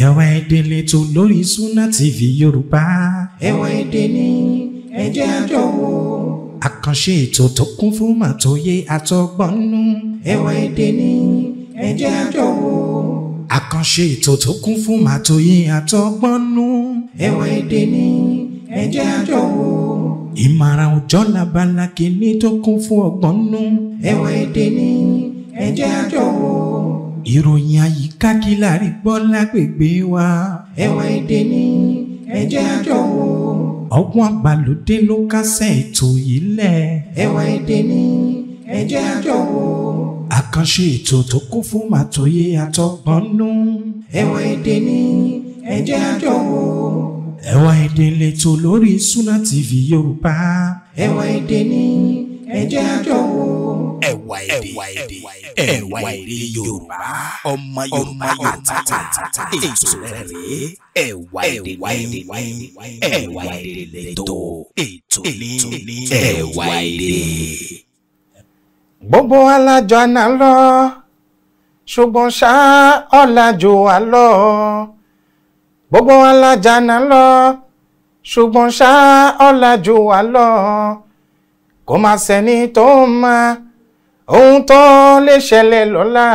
Ẹwà èdè lẹ́tọ̀ lórí Sunna TV Yorùbá. Ẹwà èdè ni ẹ jẹ́ a jọ wò. Àkànṣe ètò tó kún fún màtóyé àtọgbọ́nú. Ẹwà èdè ni ẹ jẹ́ a jọ wò. Àkànṣe ètò tó kún fún màtóyé àtọgbọ́nú. Ẹwà èdè ni ẹ jẹ́ a jọ wò. Ìmọ̀ràn òjọ́ labala kìíní tó kún fún ọgbọ́nú. Ẹwà èdè ni ẹ jẹ́ a jọ wò. Ìròyìn àyíká kí la rí gbọ́ lágbègbè wa. Ẹwà èdè ni ẹ jẹ́ a jọ wò. Ọgbọ́n àgbàlódé ló kásẹ̀ ètò yìí lẹ̀. Ẹwà èdè ni ẹ jẹ́ a jọ wò. Àkànṣe ètò tó kún fún màtóyé àtọgbọ́nú. Ẹwà èdè ni ẹ jẹ́ a jọ wò. Ẹwà èdè lẹ́tọ̀ lórí Sunna TV Yorùbá. Ẹwà èdè ni ẹ jẹ́ a jọ wò. Ẹwà èdè, ẹwà èdè Yorùbá, ọmọ Yorùbá àtàtà, ètò rẹ̀ rèé. Ẹwà èdè ní ẹwà èdè lẹ́tọ̀, ètò ní ẹwà èdè. Gbogbo alájọ àná lọ, ṣùgbọ́n ṣá ọ̀làjú wa lọ. Gbogbo alájọ àná lọ, ṣùgbọ́n ṣá ọ̀làjú wa lọ. Kò má sẹ́ni tó máa ohun tó lè ṣẹlẹ̀ lọ́la.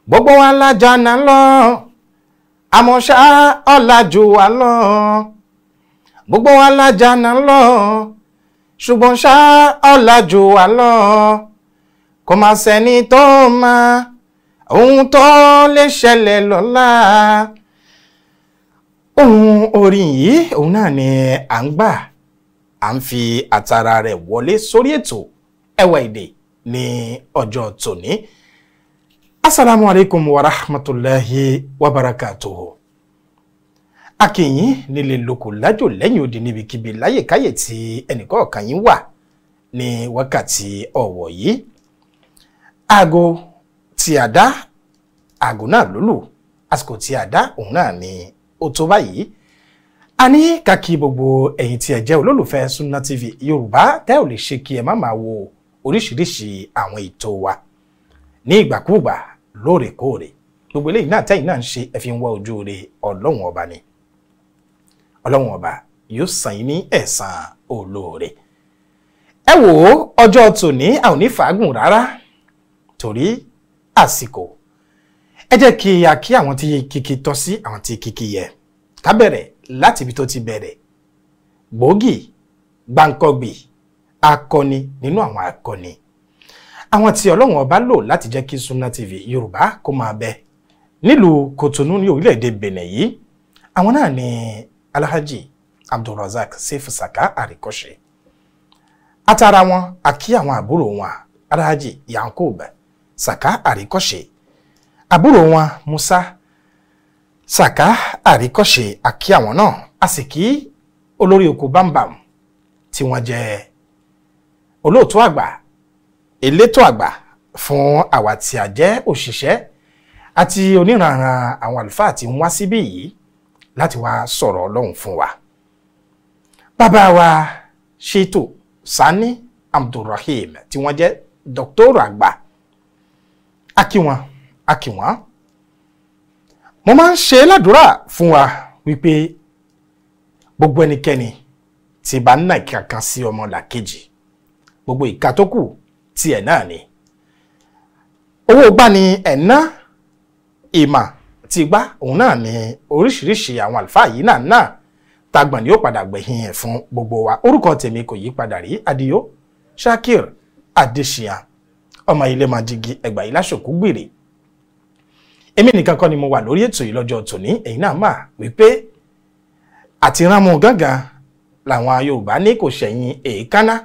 Gbogbo alájọ àná lọ, àmọ́ ṣá ọ̀làjú wa lọ. Gbogbo alájọ àná lọ, ṣùgbọ́n ṣá ọ̀làjú wa lọ. Kò má sẹ́ni tó máa ohun tó lè ṣẹlẹ̀ lọ́la. Ohun orin yìí òun náà ni à ń gbà, à ń fi àtàrà rẹ̀ wọlé sórí ètò Ẹwà Èdè ní ọjọ́ tòní. Assalamu alaikum wa rahmatulahi wa barakatuhu. A kí yín nílé lóko lájò lẹ́yìn odi níbikíbi láyèkáyè tí ẹnìkọ̀ọ̀kan yín wà ní wákàtí ọ̀wọ̀ yìí. Aago tí a dá, aago náà lólù, àsìkò tí a dá òun náà ni ó tó báyìí. A ní kàkí gbogbo ẹ̀yin tí ẹ jẹ́ olólùfẹ́ Sunna TV Yorùbá tẹ́ ò lè ṣe kí ẹ má máa wo oríṣiríṣi àwọn ètò wa ní ìgbàkúùgbà lóòrèkóòrè. Gbogbo eléyìí náà tẹ́yìn náà ń ṣe ẹ fi ń wá ojú rere Ọlọ́run ọba ni. Ọlọ́run ọba yóò san yín ní ẹ̀san olóore. Ẹ wò ó, ọjọ́ tòní a ò ní fàágùn rárá torí àsìkò. Ẹ jẹ́ kí a kí àwọn tí kìkì tọ́ sí àwọn tí kìkì yẹ. Ká bẹ̀rẹ̀ láti ibi tó ti bẹ̀rẹ̀. Gbòógì, gbàǹkọ̀gbì, akọni nínú àwọn akọni. Àwọn tí Ọlọ́run ọba lò láti jẹ́ kí Sunna TV Yorùbá kó máa bẹ nílùú Kòtónú ní orílẹ̀-èdè Benin yìí. Àwọn náà ni Alhaji Abdulrasaq Sefu Saka Àríkọ́ṣe. Atara wọn a kí àwọn àbúrò wọn Alhaji Yakub Saka Àríkọ́ṣe. Àbúrò wọn Musa Saka Àríkọ́ṣe, a kí àwọn náà. A sì kí olórí oko Bámbàm tí wọ́n jẹ́ olóòtú àgbà, elétò àgbà fún àwa tí a jẹ́ òṣìṣẹ́ àti oníranran àwọn àlùfáà tí ń wá síbí yìí láti wá sọ̀rọ̀ Ọlọ́run fún wa. Bàbá wa Ṣètò Sani Abdulrahim tí wọ́n jẹ́ dọ́kítọ́rù àgbà, a kí wọn, a kí wọn. Mo máa ń ṣe ládùúrà fún wa wípé gbogbo ẹnikẹ́ni tí bá ń nà ìka kan sí ọmọ làkejì, gbogbo ìka tó kù tiẹ̀ náà ni. Owó gbá ni ẹ̀ ná, ìmà ti gbá òun náà ni oríṣiríṣi àwọn àlùfáà yìí náà náà tagbọ̀n ni ó padà gbẹ̀yìn ẹ̀ fún gbogbo wa. Orúkọ tèmi kò yí padà rí, Adio Shakir Adesina, ọmọ ilé Majigi Ẹgbà yìí láṣòkú gbèrè. Èmi nìkan kọ́ ni mo wà lórí ètò yìí lọ́jọ́ tòní. Ẹ̀yin náà mà wípé àti ránmú gángan làwọn Yorùbá ní kò ṣẹ̀yìn èékánná.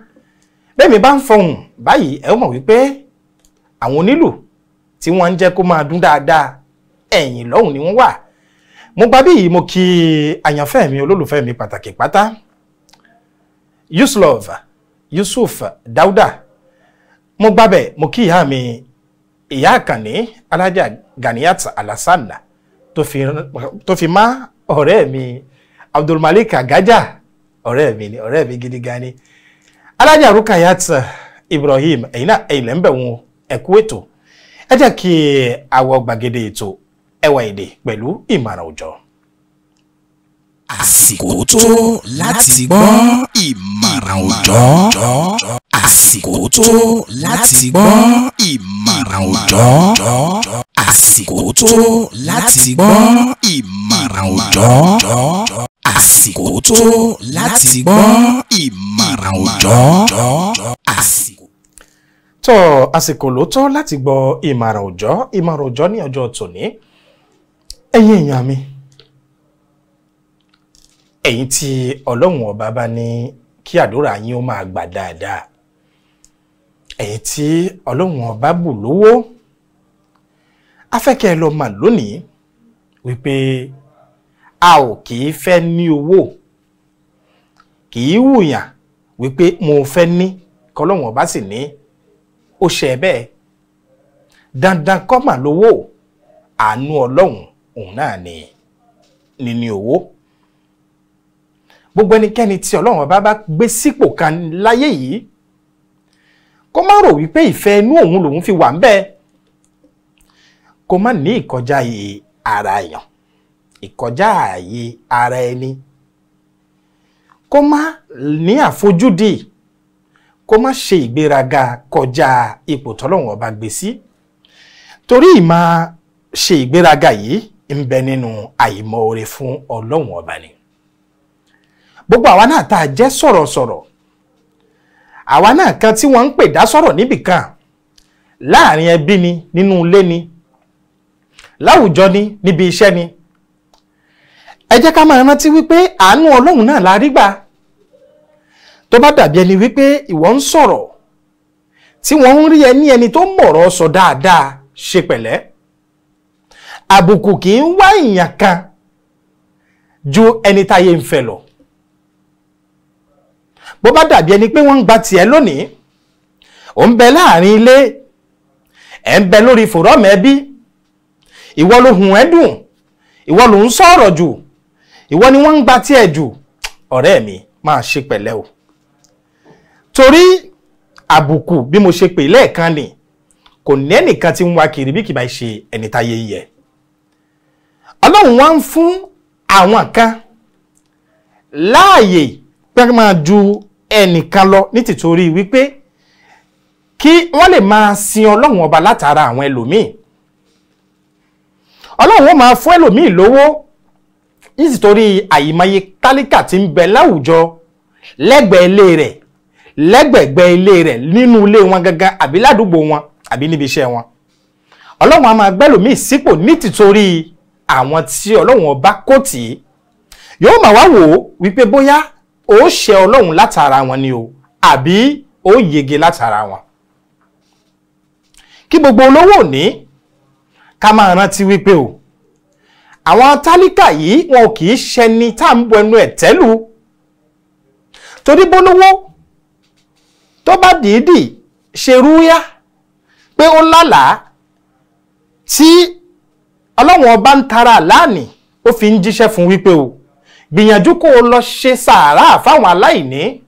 Bẹ́ẹ̀ mi bá ń fọhùn báyìí ẹ ó mọ̀ wípé àwọn onílù tí wọ́n ń jẹ́ kó máa dún dáadáa ẹ̀yìn lọ́hùn ni wọ́n wà. Mo gba bí yìí mo kí àyànfẹ́ mi olólùfẹ́ mi pàtàkì pátá, Yuslov Yusuf Dauda. Mo gbàbẹ̀ mo kí ìyá mi, ìyá àkànní Alhaja Ganiyat Alasanna, tó fi má ọ̀rẹ́ mi Abdulmalik Agaja, ọ̀rẹ́ mi ni, ọ̀rẹ́ mi gidi gan ni. Alhaja Rukayat Ibrahim, ẹ̀yin náà ẹ̀yin lẹ́ ń bẹ̀ wọn, ẹ̀kú ètò. Ẹ jẹ́ kí àwọ̀ gbàgede ètò Ẹwà Èdè pẹ̀lú ìmọ̀ràn òòjọ́. Àsìkò tó láti gbọ́ ìmọ̀ràn òòjọ́. Àsìkò tó láti gbọ́ ìmọ̀ràn òòjọ́. Àsìkò tó láti gbọ́ ìmọ̀ràn òòjọ́. Àsìkò tó láti gbọ́ ìmọ̀ràn òòjọ́. Àsìkò. Tó àsìkò ló tó láti gbọ́ ìmọ̀ràn òòjọ́. Ìmọ̀ràn òòjọ́ ní ọjọ́ tòní. Ẹ̀yin èèyàn mi, ẹ̀yin tí Ọlọ́run ọba bá ní kí àdúrà yín ó máa gbà dáadáa, ẹ̀yin tí Ọlọ́run ọba bù lówó, afẹ́kẹ́ lọ mà lónìí wípé a ò kì í fẹ́ ní owó, kì í wùyàn wípé mo fẹ́ ní, kọlọ́run ọba sì ní ó ṣe bẹ́ẹ̀. Dandan kọ́ mà lówó, àánú Ọlọ́run òun náà ni níní owó. Gbogbo ẹnikẹ́ni tí Ọlọ́run ọba bá gbé sípò kan láyé yìí, kó má rò wípé ìfẹ́ inú òun lòun fi wà ń bẹ́ẹ̀, kó má ní ìkọjá ààyè ara èèyàn, ìkọjá ààyè ara ẹni, kó má ní àfojúdi, kó má ṣe ìgbéraga kọjá ipò tọ́lọ́run ọba gbé sí. Torí ìmá ṣe ìgbéraga yìí ń bẹ nínú àìmọ̀ọ́re fún Ọlọ́run ọba ni. Gbogbo àwa náà tá a jẹ́ sọ̀rọ̀sọ̀rọ̀, àwa náà kan tí wọ́n ń pè dá sọ̀rọ̀ níbìkan, láàrin ẹbí ni, nínú ilé ni, láwùjọ ni, níbi iṣẹ́ ni, ẹ jẹ́ ká máa rántí wípé àánú Ọlọ́run náà la rí gbà. Tó bá dàbí ẹni wípé ìwọ ń sọ̀rọ̀ tí wọ́n ń rí ẹni ẹni tó mọ̀rọ̀ sọ dáadáa, ṣe pẹ̀lẹ́. Àbùkù kì í wá èèyàn kan ju ẹni táyé ń fẹ́ lọ. Bó bá dàbí ẹni pé wọ́n ń gba tiẹ̀ lónìí, ò ń bẹ láàrin ilé, ẹ̀ ń bẹ lórí fòrọ́ọ̀mù ẹbí, ìwọ ló hùn ẹ́ dùn, ìwọ ló ń sọ̀rọ̀ jù, ìwọ ni wọ́n ń gba tiẹ̀ jù, ọ̀rẹ́ mi máa ṣe pẹ̀lẹ́ o. Torí àbùkù bí mo ṣe pè lẹ́ẹ̀kan ni, kò ní ẹnìkan tí ń wá kiri bí kì bá ṣe ẹni táyé yẹ. Ọlọ́run wá ń fún àwọn kan láàyè pé máa ju ẹnìkan lọ ní tìtorí wípé kí wọ́n lè máa sin Ọlọ́run ọba látara àwọn ẹlòmíì. Ọlọ́run ó máa fún ẹlòmíì lówó ní tìtorí àyìmáyé tálíkà tí ń bẹ láwùjọ lẹ́gbẹ̀ẹ́ ilé rẹ̀, lẹ́gbẹ̀ẹ́gbẹ́ ilé rẹ̀, nínú ilé wọn gangan àbí ládùúgbò wọn àbí níbi iṣẹ́ wọn. Ọlọ́run á máa gbẹ́lòmíì sípò ní tìtorí àwọn tí Ọlọ́run ọba kò tì í. Yóò máa wá wò ó wípé bóyá ó ṣe Ọlọ́run látara wọn ni o, àbí ó yege látara wọn. Kí gbogbo olówó ní ká máa rántí wípé o, àwọn tálíkà yìí wọn kì í ṣẹni tá à ń bu ẹnu ẹ̀ tẹ́lù. Torí bólówó tó bá dìídì ṣe rúyá pé ó lálàá tí Ọlọ́run ọba ń tara láàní, ó fi ń jíṣẹ́ fún wípé o, gbìyànjú kó o lọ ṣe sàárà fáwọn aláìní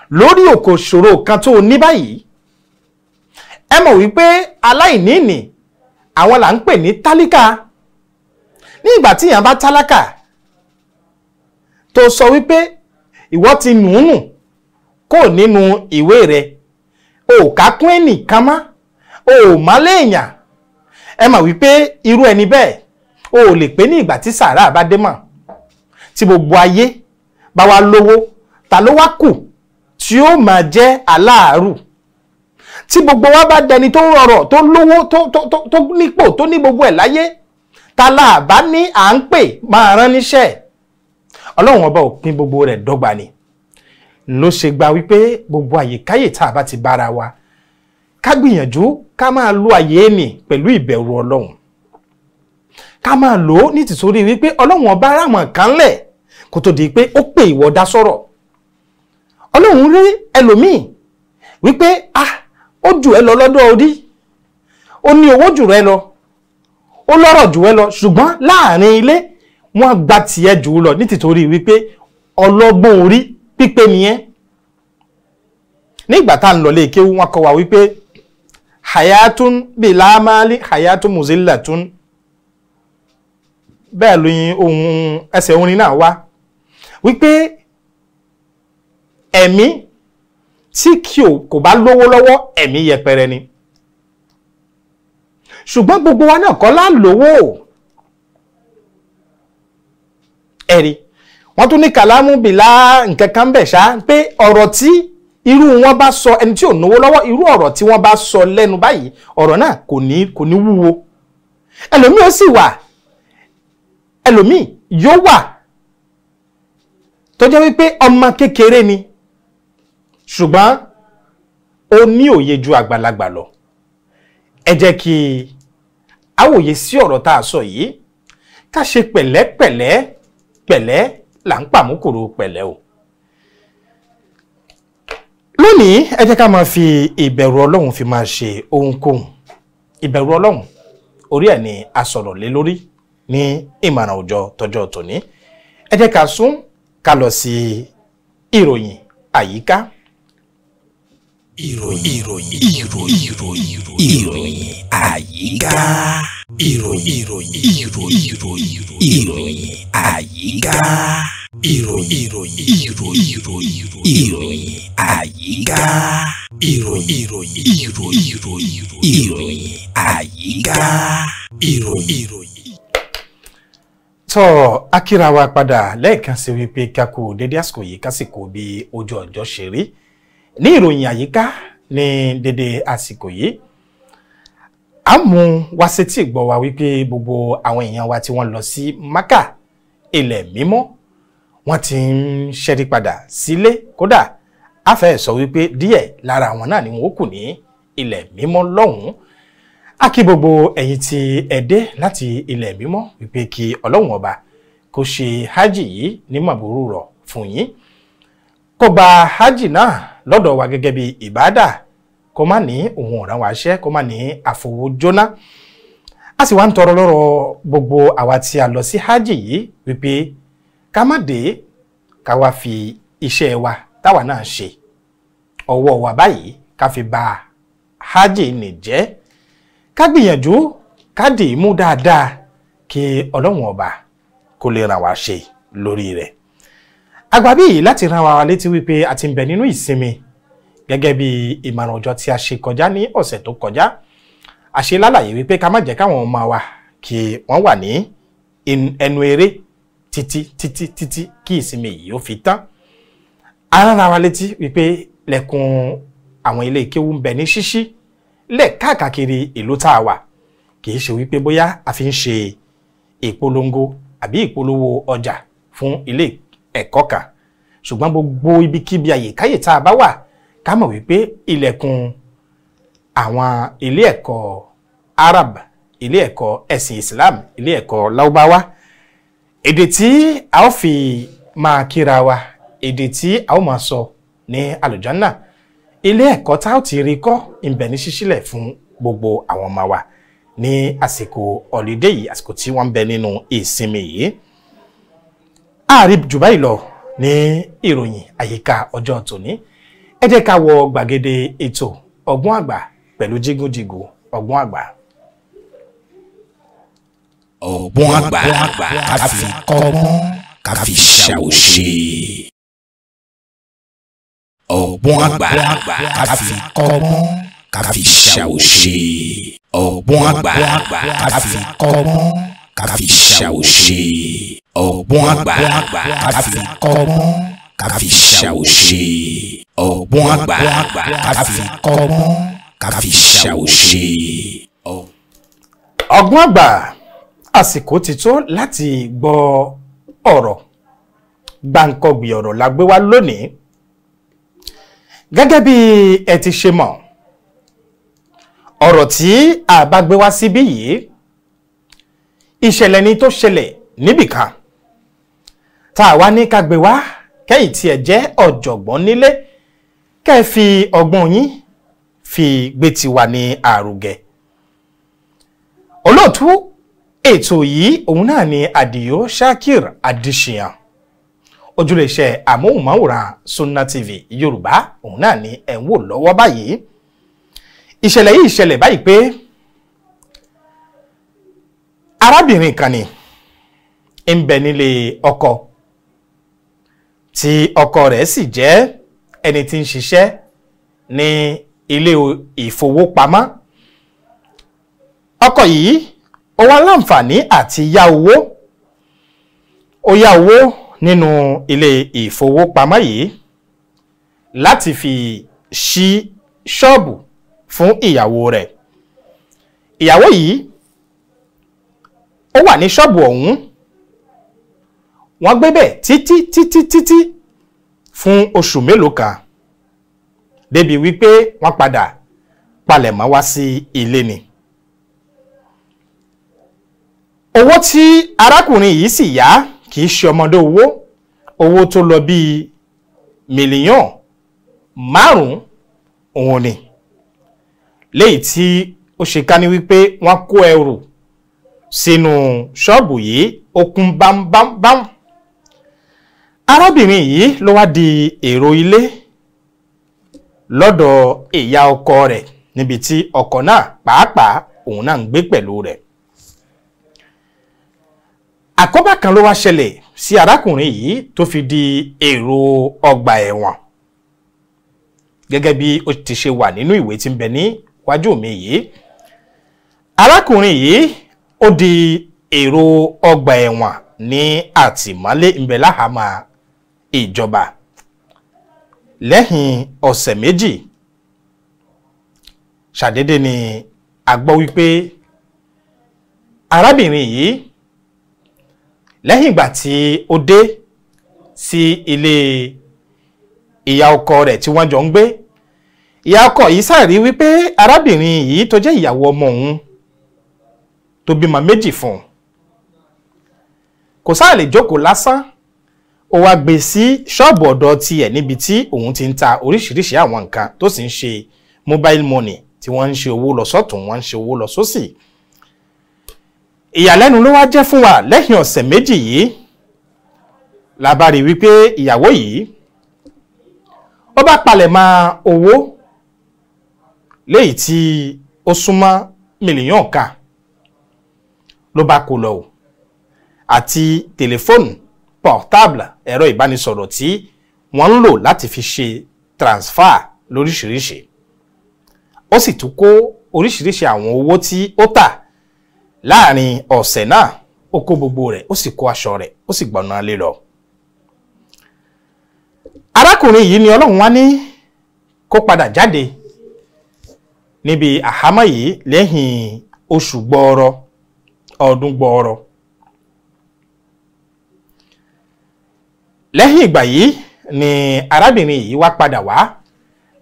lórí òkò ìṣòro kan tó o ní báyìí. Ẹ mọ̀ wípé aláìní ni àwọn là ń pè ní tálíkà. Ní ìgbà tí èèyàn bá tálákà tó sọ wípé ìwọ ti nùúnù kó nínú ìwé rẹ, o ò ká kún ẹnìkan mọ́, o ò má léèyàn, ẹ mọ̀ wípé irú ẹni bẹ́ẹ̀ o ò lè pè ní ìgbà tí sàárà bá dé mọ́. Tí gbogbo ayé bá wá lówó, ta ló wá kù tí ó máa jẹ́ aláàárù? Tí gbogbo wa bá dẹni tó rọrọ̀, tó lówó, tó nípò, tó ní gbogbo ẹ̀ láyé, ta la bá ní à ń pè máa rán níṣẹ́? Ọlọ́run ọba ò pín gbogbo rẹ̀ dọ́gba ni. Ló ṣe gba wípé gbogbo àyíkáyè tá a bá ti bára wa, ká gbìyànjú ká máa lo àyè ẹni pẹ̀lú ìbẹ̀rù Ọlọ́run. Ká máa lò ó ní tìtorí wípé Ọlọ́run ọba ráwọn kan lẹ̀ kó tó di pé ó pè ìwọ dá sọ̀rọ̀. Ọlọ́run rí ẹlòmíì wípé ah, ó jù ẹ́ lọ lọ́dọ̀ orí, ó ní owó jù rẹ lọ, ó lọ́rọ̀ jù ẹ́ lọ, ṣùgbọ́n láàrin ilé wọ́n gba tiẹ̀ jù ú lọ ní tìtorí wípé ọlọ́gbọ́n orí pípé nìyẹn. Nígbà tá à ń lọ lé kéwú, wọ́n kọ́ wa wípé hayatun bilamali hayatun muzillatun. Bẹ́ẹ̀ lóyún ohun ẹsẹ̀ orin náà wá wípé ẹ̀mí tí kò bá lówó lọ́wọ́ ẹ̀mí yẹpẹrẹ ni. Ṣùgbọ́n gbogbo wa náà kọ́ lá lówó. Ẹ̀rí wọ́n tún ní kàlámù bìlá nǹkan kan bẹ̀ ṣá, pé ọ̀rọ̀ tí irú wọn bá sọ, ẹni tí ò náwó lọ́wọ́, irú ọ̀rọ̀ tí wọ́n bá sọ lẹ́nu báyìí, ọ̀rọ̀ náà kò ní wúwo. Ẹlòmíì ó sì wà, ẹlòmíì yóò wà tó jẹ́ wípé ọmọ kékeré ni, ṣùgbọ́n ó ní òye ju àgbàlagbà lọ. Ẹ jẹ́ kí a wòye sí ọ̀rọ̀ tá a sọ yìí, ká ṣe pẹ̀lẹ́pẹ̀lẹ́, pẹ̀lẹ́ là ń pàmùkùrù pẹ̀lẹ́ o. Lónìí ẹ jẹ́ ká máa fi ìbẹ̀rù Ọlọ́run fi máa ṣe ohunkóhun. Ìbẹ̀rù Ọlọ́run orí ẹ̀ ni a sọ̀rọ̀ lé lórí ní ìmọ̀ràn òòjọ́ tọjọ́ tòní. Ẹ jẹ́ ká sún ká lọ sí ìròyìn àyíká. Ìròyìn ìròyìn ìròyìn ìròyìn ìròyìn àyíká. Ìròyìn ìròyìn ìròyìn ìròyìn ìròyìn àyíká. Ìròyìn ìròyìn ìròyìn ìròyìn ìròyìn àyíká. Ìròyìn ìròyìn ìròyìn ìròyìn ìròyìn àyíká. Ìròyìn ìròyìn. Tọ́ akíra wa padà lẹ́ẹ̀kan sí wípé ká kú dédé àsìkò yìí, kásìkò bí ojú ọjọ́ ṣe rí ní ìròyìn àyíká ní dédé àsìkò yìí. A mú wá sétí ìgbọ́ wa wípé gbogbo àwọn èèyàn wa tí wọ́n lọ sí Mákà ilẹ̀ mímọ́, wọ́n ti ń ṣẹ́rí padà sílé. Kódà a fẹ́ sọ wípé díẹ̀ lára àwọn náà ni wọ́n kù ní ilẹ̀ mímọ́ lọ́hùn-ún. A kí gbogbo ẹ̀yin tí ẹ dé láti ilẹ̀ mímọ́ wípé kí Ọlọ́run ọba kó ṣe hajj yìí ní màbúrú rọ̀ fún yín, kó gba hajj náà lọ́dọ̀ wa gẹ́gẹ́ bí ìbádà, kó má ní òun ọ̀ràn wa ṣẹ́, kó má ní àfọwọ́jóná. A sì wá ń tọrọ lọ́rọ̀ gbogbo àwa tí a lọ sí hajj yìí wípé ká má dé ká wá fi iṣẹ́ wa táwa náà ṣe ọwọ́ wa báyìí ká fi ba hajj nì jẹ́, ká gbìyànjú ká dì í mú dáadáa kí Ọlọ́run ọba kó lè ràn wá ṣe lórí rẹ̀. Àgbàbí yìí láti rán wa létí wípé a ti ń bẹ nínú ìsinmi gẹ́gẹ́ bí ìmọ̀ràn ọjọ́ tí a ṣe kọjá ní ọ̀sẹ̀ tó kọjá. A ṣe lálàyé wípé ká má jẹ́ káwọn ọmọ wa kí wọ́n wà ní ẹnu eré títí títí títí kí ìsinmi yìí ó fi tán. A rán wa létí wípé lẹ̀kùn àwọn ilé ìkéwú ń bẹ ní ṣíṣí lẹ̀ káàkiri ìlú tá a wà. Kì í ṣe wípé bóyá a fi ń ṣe ìpolongo àbí ìpolówó ọjà fún ilé ẹ̀kọ́ kan, ṣùgbọ́n gbogbo ibikíbi àyèkáyè tá a bá wà ká mọ̀ wípé ilẹ̀kùn àwọn ilé ẹ̀kọ́ Arab, ilé ẹ̀kọ́ ẹ̀sìn Islam, ilé ẹ̀kọ́ Lárúbáwá, èdè tí a ó fi máa kíra wa, èdè tí a ó máa sọ ní àlùjànnà, ilé ẹ̀kọ́ tá a ó ti rí kọ́ ń bẹ ní ṣíṣílẹ̀ fún gbogbo àwọn ọmọ wa ní àsìkò ọ̀lídé yìí, àsìkò tí wọ́n ń bẹ nínú ìsinmi yìí. Ààrí jù báyìí lọ ní ìròyìn àyíká ọjọ́ tòní. Ẹ jẹ́ ká wọ gbàgede ètò ọgbọ́n àgbà pẹ̀lú jígúnjígù ọgbọ́n àgbà. Ọgbọ́n àgbà ká fi kọ́gbọ́n ká fi ṣàwòṣe. Ọgbọ́n àgbà ká fi kọ́gbọ́n ká fi ṣàwòṣe. Ọgbọ́n àgbà ká fi kọ́gbọ́n ká fi ṣàwòṣe. Ọgbọ́n àgbà ká fi kọ́gbọ́n ká fi ṣàwòṣe. Ọgbọ́n àgbà ká fi kọ́gbọ́n ká fi ṣàwòṣe. Ọgbọ́n àgbà, àsìkò ti tó láti gbọ́ ọ̀rọ̀ gbàǹkọ̀gbì ọ̀rọ̀ la gbé wá lónìí. Gẹ́gẹ́ bí ẹ ti ṣe mọ̀, ọ̀rọ̀ tí a bá gbé wá síbí yìí, ìṣẹ̀lẹ̀ ni tó ṣẹlẹ̀ níbìkan tá a wá ní ká gbé wá kẹ́yìn tí ẹ jẹ́ ọ̀jọ̀gbọ́n nílé kẹ́ ẹ fi ọgbọ́n yín fi gbé tiwa ní àrùgẹ. Olóòtú ètò yìí òun náà ni Àdìó Shakir Adéṣíyàn, ojúlẹ̀ṣẹ̀ àmóhùnmáwòrán Sunna TV Yorùbá òun náà ni ẹ̀ ń wò lọ́wọ́ báyìí. Ìṣẹ̀lẹ̀ yìí ṣẹlẹ̀ báyìí pé arábìnrin kan ni ń bẹ nílé ọkọ tí ọkọ rẹ̀ sì jẹ́ ẹni tí ń ṣiṣẹ́ ní ilé ìfowópamọ́. Ọkọ yìí ó wá láǹfààní àti yá owó, ó yá owó nínú ilé ìfowópamọ́ yìí láti fi ṣí ṣọ́ọ̀bù fún ìyàwó rẹ̀. Ìyàwó yìí ó wà ní ṣọ́ọ̀bù ọ̀hún, wọ́n gbé bẹ̀ títí títí títí fún oṣù mélòó kan, débi wípé wọ́n padà palẹ̀mọ́ wá sí ilé ni. Owó tí arákùnrin yìí sì yá kì í ṣe ọmọdé owó, owó tó lọ bíi 5 mílíọ̀nù òun ni, léyìí tí ó ṣe ká ní wípé wọ́n kó ẹrù sínú ṣọ́ọ̀bù yìí, ó kún bámbámbám. Arábìnrin yìí ló wá di èrò ilé lọ́dọ̀ ìyá ọkọ rẹ̀ níbi tí ọkọ náà pàápàá òun náà ń gbé pẹ̀lú rẹ̀. Àkóbá kan ló wá ṣẹlẹ̀ sí arákùnrin yìí tó fi di èrò ọgbà ẹ̀wọ̀n, gẹ́gẹ́ bí ó ti ṣe wà nínú ìwé tí ń bẹ níwájú mi yìí. Arákùnrin yìí ó di èrò ọgbà ẹ̀wọ̀n ní àtìmọ́lé ń bẹ láhàámọ́ ìjọba. Lẹ́yìn ọ̀sẹ̀ méjì ṣàdédé ni a gbọ́ wípé arábìnrin yìí, lẹ́yìn ìgbà tí ó dé sí ilé ìyá ọkọ rẹ̀ tí wọ́n jọ ń gbé, ìyá ọkọ yìí sáré wípé arábìnrin yìí tó jẹ́ ìyàwó ọmọ òun tó bímọ méjì fún un kò sáà lè jókòó lásán. Ó wá gbé sí ṣọ́ọ̀bù ọ̀dọ̀ tiẹ̀ níbi tí òun ti ń ta oríṣiríṣi àwọn nǹkan tó sì ń ṣe mobile money, tí wọ́n ń ṣe owó lọ sọ́tún, wọ́n ń ṣe owó lọ sósì. Ìyàlẹ́nu ló wá jẹ́ fún wa lẹ́yìn ọ̀sẹ̀ méjì yìí la bá rí wípé ìyàwó yìí ó bá palẹ̀ mọ́ owó léyìí tí ó súnmọ́ 1 mílíọ̀nù ló bá kó lọ o, àti tẹlifóònù portable, ẹ̀rọ ìbánisọ̀rọ̀ tí wọ́n ń lò láti fi ṣe transfer lóríṣiríṣi. Ó sì tún kó oríṣiríṣi àwọn owó tí ó tà láàrin ọ̀sẹ̀ náà, ó kó gbogbo rẹ̀, ó sì kó aṣọ rẹ̀, ó sì gbọ̀nà lé lọ. Arákùnrin yìí ni Ọlọ́run wá ní kó padà jáde níbi àhámọ́ yìí lẹ́yìn oṣù gbọọrọ, ọdún gbọọrọ. Lẹ́yìn ìgbà yìí ni arábìnrin yìí wá padà wá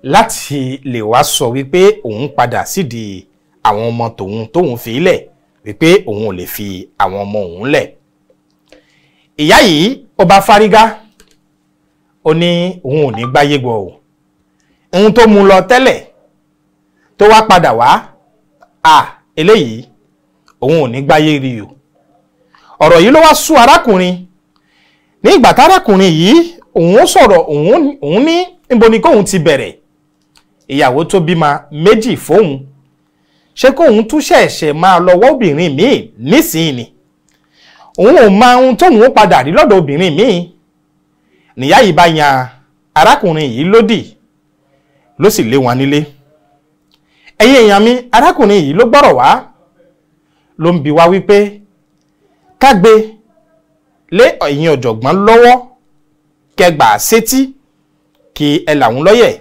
láti lè wá sọ wípé òun padà sídìí àwọn ọmọ tòun tóun fi lẹ̀, wípé òun ò lè fi àwọn ọmọ òun lẹ̀. Ìyá yìí ó bá fárígá, ó ní òun ò ní gbáyé gbọ́ o, ohun tó mú lọ tẹ́lẹ̀ tó wá padà wá à eléyìí, òun ò ní gbáyé rí o. Ọ̀rọ̀ yìí ló wá sú arákùnrin. Ní ìgbà tárákùnrin yìí òun ó sọ̀rọ̀, òun ní níbo ni kóun ti bẹ̀rẹ̀? Ìyàwó tó bímọ méjì fóun, ṣé kóun tún ṣẹ̀ṣẹ̀ máa lọ́wọ́ obìnrin míì nísìnyí ni? Òun ò mọ ohun tóun ó padà rí lọ́dọ̀ obìnrin míì. Nìyá yìí bá yan arákùnrin yìí lódì, ló sì lé wọn nílé. Ẹ̀yin èèyàn mi, arákùnrin yìí ló gbọ́rọ̀ wá, ló ń bi wá wípé ká gbé lé ẹ̀yin ọ̀jọ̀gbọ́n lọ́wọ́, kẹgbà sétí kí ẹ làwọn lọ́yẹ̀.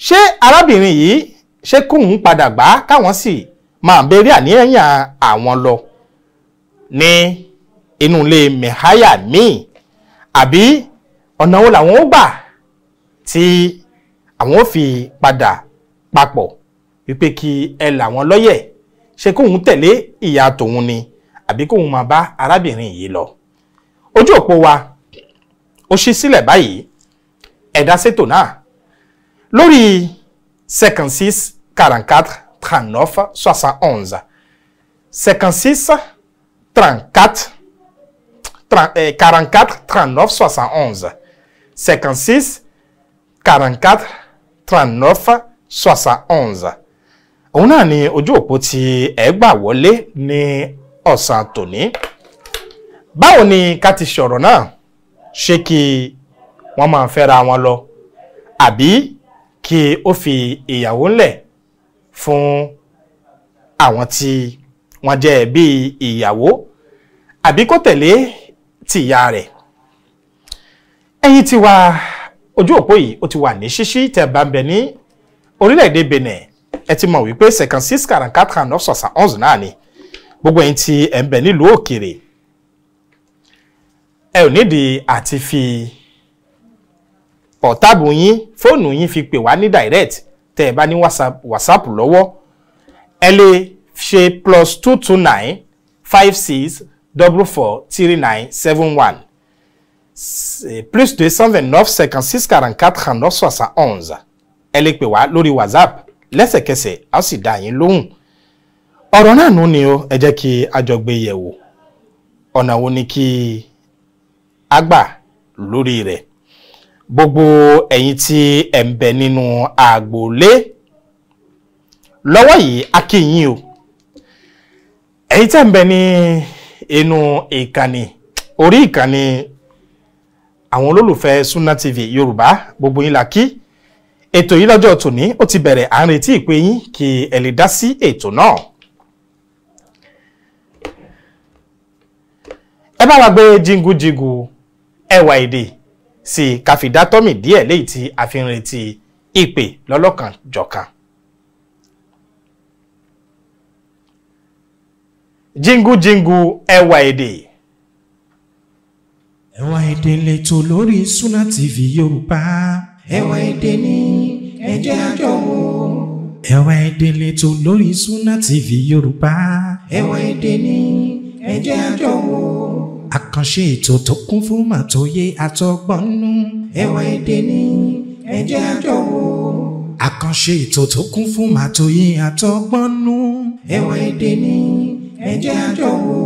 Ṣé arábìnrin yìí, ṣé kóun padà gbà káwọn sì máa béèrè àníyàn àwọn lọ ní inú ilé mẹ̀háyà míì, àbí ọ̀nà wo làwọn ó gbà tí àwọn ó fi padà papọ̀, wípé kí ẹ làwọn lọ́yẹ̀? Ṣé kóun tẹ̀lé ìyá tòun ni, àbí kóun máa bá arábìnrin yìí lọ? Ojú òpó wa ó ṣí sílẹ̀ báyìí, ẹ dá sétò náà lórí 56 44 39 71, 56 34 44 39 71, 56 44 39 71. Òun náà ni ojú òpó tí ẹ gbà wọlé ní ọ̀sán tòní. Báwo ni ká ti sọ̀rọ̀ náà? Ṣé kí wọ́n máa fẹ́ra wọn lọ àbí kí ó fi ìyàwó ńlẹ̀ fún àwọn tí wọ́n jẹ́ bí ìyàwó àbí kó tẹ̀lé tìyá rẹ̀? Ẹ̀yin tí wà, ojú òpó yìí ó ti wà ní ṣíṣí. Tẹ́ bá ń bẹ ní orílẹ̀-èdè Benin, ẹ ti mọ̀ wípé 56 44 39 71 náà ni. Gbogbo ẹ̀yin tí ẹ̀ ń bẹ nílùú òkèèrè, ẹ ò nídìí àti fi portable yín, fóònù yín fi pè wá ní direct. Tẹ́ ẹ bá ní WhatsApp lọ́wọ́, ẹ lè ṣe +229 56 44 39 71, +229 56 44 39 71. Ẹ lè pè wá lórí WhatsApp lẹ́sẹ̀kẹsẹ̀, a ó sì dá yín lóhùn. Ọ̀rọ̀ náà nù ni o, ẹ jẹ́ kí a jọ gbé yẹ̀wò. Ọ̀nà wo ni kí a gbà lórí rẹ̀? Gbogbo ẹ̀yin tí ẹ̀ ń bẹ nínú àgbòlé lọ́wọ́ yìí, a kí yín o. Ẹ̀yin tẹ́ ń bẹ ní inú ìkànnì, orí ìkànnì àwọn olólùfẹ́ Sunna TV Yorùbá, gbogbo yín la kí. Ètò yìí lọ́jọ́ tòní ó ti bẹ̀rẹ̀. À ń retí ìpè yín kí ẹ lè dá sí ètò náà. Ẹ bá wa gbé jingujigu ẹwà èdè sí káfíńdá tọ́mì díẹ̀ léyìí tí a fi ń retí ìpè lọ́lọ́kan jọ̀kan. Jingujigu ẹwà èdè. Ẹwà èdè lẹ́tọ̀ lórí Sunna TV Yorùbá. Ẹwà èdè ní, ẹ jẹ́ a jọ wò. Ẹwà èdè lẹ́tọ̀ lórí Sunna TV Yorùbá. Ẹwà èdè ní, ẹ jẹ́ a jọ wò. Àkànṣe ètò tó kún fún màtóyé àtọgbọ́nú. Ẹwà èdè ní, ẹ jẹ́ a jọ wò. Àkànṣe ètò tó kún fún màtóyé àtọgbọ́nú. Ẹwà èdè ní, ẹ jẹ́ a jọ wò.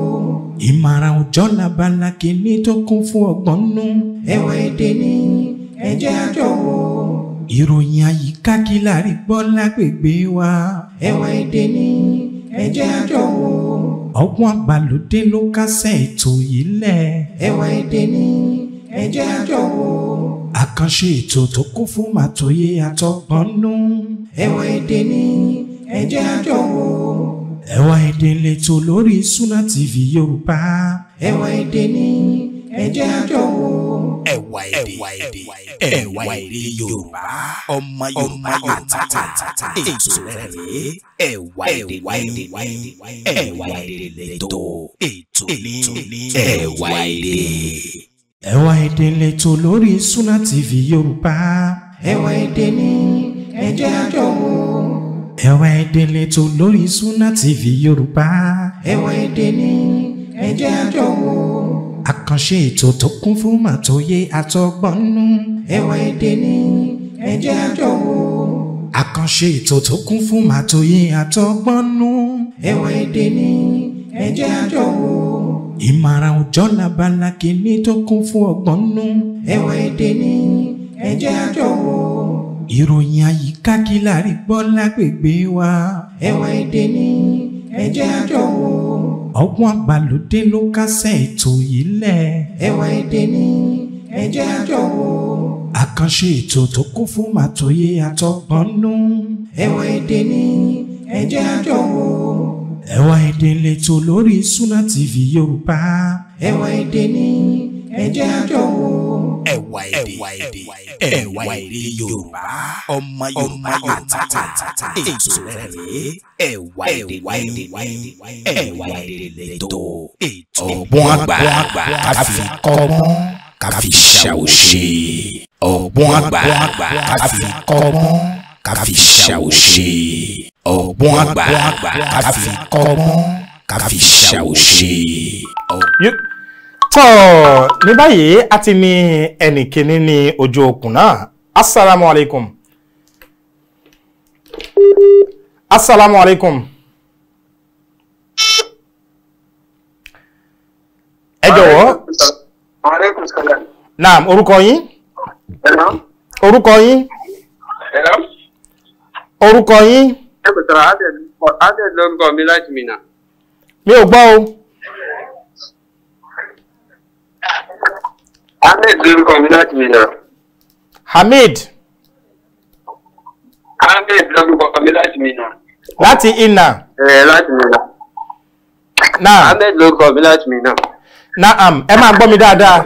Ìmọ̀ràn òjọ́ labala kìíní tó kún fún ọgbọ́n nú. Ẹwà èdè ní, ẹ jẹ́ a jọ wò. Ìròyìn àyíká, kí la rí gbọ́ lágbègbè wa. Ẹwà èdè ní, ẹ jẹ́ a jọ wò. Ọgbọ́n àgbàlódé ló kásẹ̀ ètò yìí lẹ̀. Ẹwà èdè ní, ẹ jẹ́ a jọ wò. Àkànṣe ètò tó kún fún màtóyé àtọgbọ́n nú. Ẹwà èdè ní, ẹ jẹ́ a jọ wò. Ẹwà èdè lẹ́tọ̀ lórí Sunna TV Yorùbá. Ẹwà èdè ní, ẹ jẹ́ a jọ wò. Ẹwà èdè, ẹwà èdè Yorùbá, ọmọ Yorùbá àtàtà, ètò rẹ̀ rèé. Ẹwà èdè ní, ẹwà èdè lẹ́tọ̀, ètò ní ẹwà èdè. Ẹwà èdè lẹ́tọ̀ lórí Sunna TV Yorùbá. Ẹwà èdè ní, ẹ jẹ́ a jọ wò. Ẹwà èdè lẹ́tọ̀ lórí Sunna TV Yorùbá. Ẹwà èdè ní, ẹ jẹ́ a jọ wò. Àkànṣe ètò tó kún fún màtóyé àtọgbọ́nú. Ẹwà èdè ní, ẹ jẹ́ a jọ wò. Àkànṣe ètò tó kún fún màtóyé àtọgbọ́nú. Ẹwà èdè ní, ẹ jẹ́ a jọ wò. Ìmọ̀ràn òjọ́ labala kìíní tó kún fún ọgbọ́n nú. Ẹwà èdè ní, ẹ jẹ́ a jọ wò. Ìròyìn àyíká, kí la rí gbọ́ lágbègbè wa. Ẹwà èdè ní, ẹ jẹ́ a jọ wò. Ọgbọ́n àgbàlódé ló kásẹ̀ ètò yìí lẹ̀. Ẹwà èdè ní, ẹ jẹ́ a jọ wò. Àkànṣe ètò tó kún fún màtóyé àtọgbọ́n nú. Ẹwà èdè ní, ẹ jẹ́ a jọ wò. Ẹwà èdè lẹ́tọ̀ lórí Sunna TV Yorùbá. Ẹwà èdè ní, ẹ jẹ́ a jọ wò. Ẹwà èdè, ẹwà èdè Yorùbá, ọmọ Yorùbá àtàtà, ètò rẹ̀ rèé. Ẹwà èdè ní, ẹwà èdè lẹ́tọ̀, ètò ọgbọ́n àgbà ká fi kọ́gbọ́n ká fi ṣàwòṣe. Ọgbọ́n àgbà ká fi kọ́gbọ́n ká fi ṣàwòṣe. Ọgbọ́n àgbà ká fi kọ́gbọ́n ká fi ṣàwòṣe. Tọ́ ní báyìí, a ti ní ẹnì kìíní ní ojú okùn náà. Asalaamu alaykum. Asalaamu alaykum. Ẹ jọ̀wọ́. Aleykum salaam. Naam, orúkọ yín? Hello. Orúkọ yín? Hello. Orúkọ yín? Ẹ kò sọ̀rọ̀, Adé lórúkọ mi láti Minna. Mi ò gbọ́ o. Ahmed lórúkọ mi láti Minna. Hamid. Ahmed lórúkọ mi láti Minna. Láti Inna. Ẹ láti Minna. Naam. Ahmed lórúkọ mi láti Minna. Naam, ẹ máa gbọ́ mi dáadáa.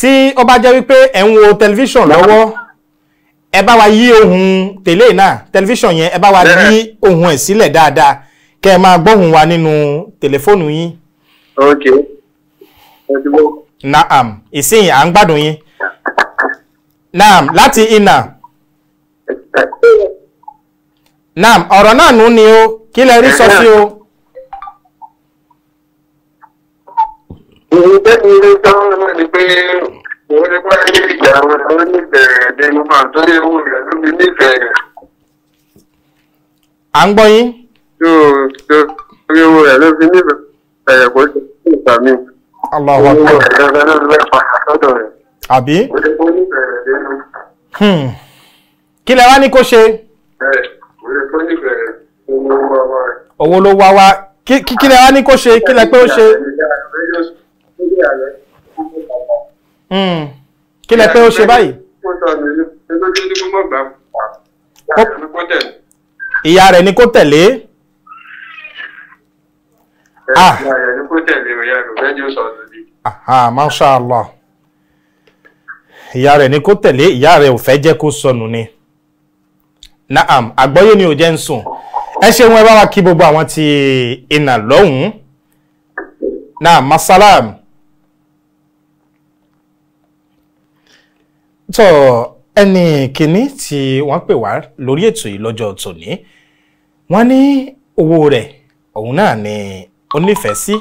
Tí ó bá jẹ́ wípé ẹ̀ ń wo tẹlifíṣàn lọ́wọ́, ẹ bá wa yí ohùn tẹ̀lé náà, tẹlifíṣàn yẹn ẹ bá wa yí ohùn ẹ̀ sílẹ̀ dáadáa kẹ́ ẹ máa gbóhùn wa nínú tẹlifóònù yín. Ok. Naam, ìsìn à ń gbádùn yín. Naam, láti Inna. Naam, ọ̀rọ̀ náà nù ni o, kí lẹ rí sọ sí o. Ìgbẹ́ mi rí sọ́run náà ni pé òun ní pé ìjà àwọn ọ̀rọ̀ nífẹ̀ẹ́ rẹ̀ nínú máa tó lé owó rẹ̀ ló fi nífẹ̀ẹ́ rẹ̀. À ń gbọ́ yín. Tó tó owó rẹ̀ ló fi nífẹ̀ẹ́ rẹ̀ kó ṣe fún ìgbà mi. Allahu Akbar. Owó rẹ̀ ló fi padà sọ́dọ̀ rẹ̀. Àbí? Ó lè kó nífẹ̀ẹ́ rẹ̀ nínú. Kí lẹ wá ní kó ṣe? Ó lè kó nífẹ̀ẹ́ rẹ̀ nínú owó rẹ̀. Owó ló wá wá. Kí lẹ wá ní kó ṣe? Kí lẹ pé ó ṣe? Kí lẹ pé ó ṣe báyìí? Ìyá rẹ̀ ni kó tẹ̀lé. Aha, masha Allah. Ìyá rẹ̀ ni kó tẹ̀lé, ìyá rẹ̀ ò fẹ́ jẹ́ kó sọnù ni. Naam, àgbọ́yé ni ò jẹ́ ń sùn. Ẹ ṣeun, ẹ bá wa kí gbogbo àwọn tí Inna lọ́hùn-ún. Naam, masalam. Tó ẹni kìíní tí wọ́n pè wá lórí ètò yìí lọ́jọ́ tòní, wọ́n ní owó rẹ̀ òun náà ni ó nífẹ̀ẹ́ sí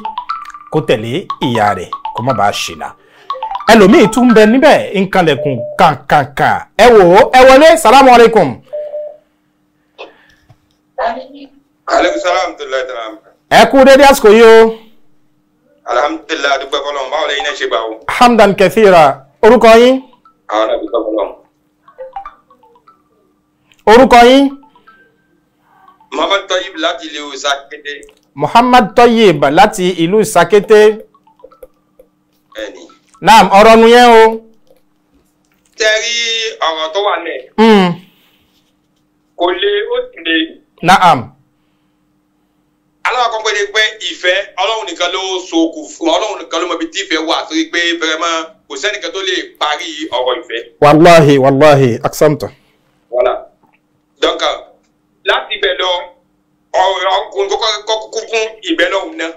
kó tẹ̀lé ìyá rẹ̀ kó má bàa ṣìnà. Ẹlòmíì tún ń bẹ níbẹ̀ nkanlẹ̀kùn kàǹkàǹkà. Ẹ wò ó, ẹ wọlé, salamu alaykum. Aleykum salaam tula tala. Ẹ kú dédé àsìkò yìí o. Alhamdulilayi, adúpẹ́ fọ́lọ́run, báwo lẹ́yìn náà ṣe gbà o. Hamdan kathira. Orúkọ yín? Àwọn adúpẹ́ fọ́lọ́run. Orúkọ yín? Muhammad Toyib láti ìlú Ìsàkété. Muhammad Toyib láti ìlú Ìsàkété. Bẹ́ẹ̀ni. Naam, ọ̀rọ̀ nu yẹn o. Tẹ́rí ọ̀rọ̀ tó wà lẹ̀. Kò le, ó sì le. Naam. Aláwọ̀ kan pé pé ìfẹ́ Ọlọ́run nìkan ló so kù fún Ọlọ́run nìkan ló mọ ibi tí ìfẹ́ wà torí pé vraiment kò sẹ́nìkan tó lè parí ọ̀rọ̀ ìfẹ́. Wàláhì wàláhì aksamta. Voilà. Donc láti ibẹ̀ lọ ọ̀rọ̀ ọkùnrin kọ́kọ́ kú fún ìbẹ́ lọ́hùn náà.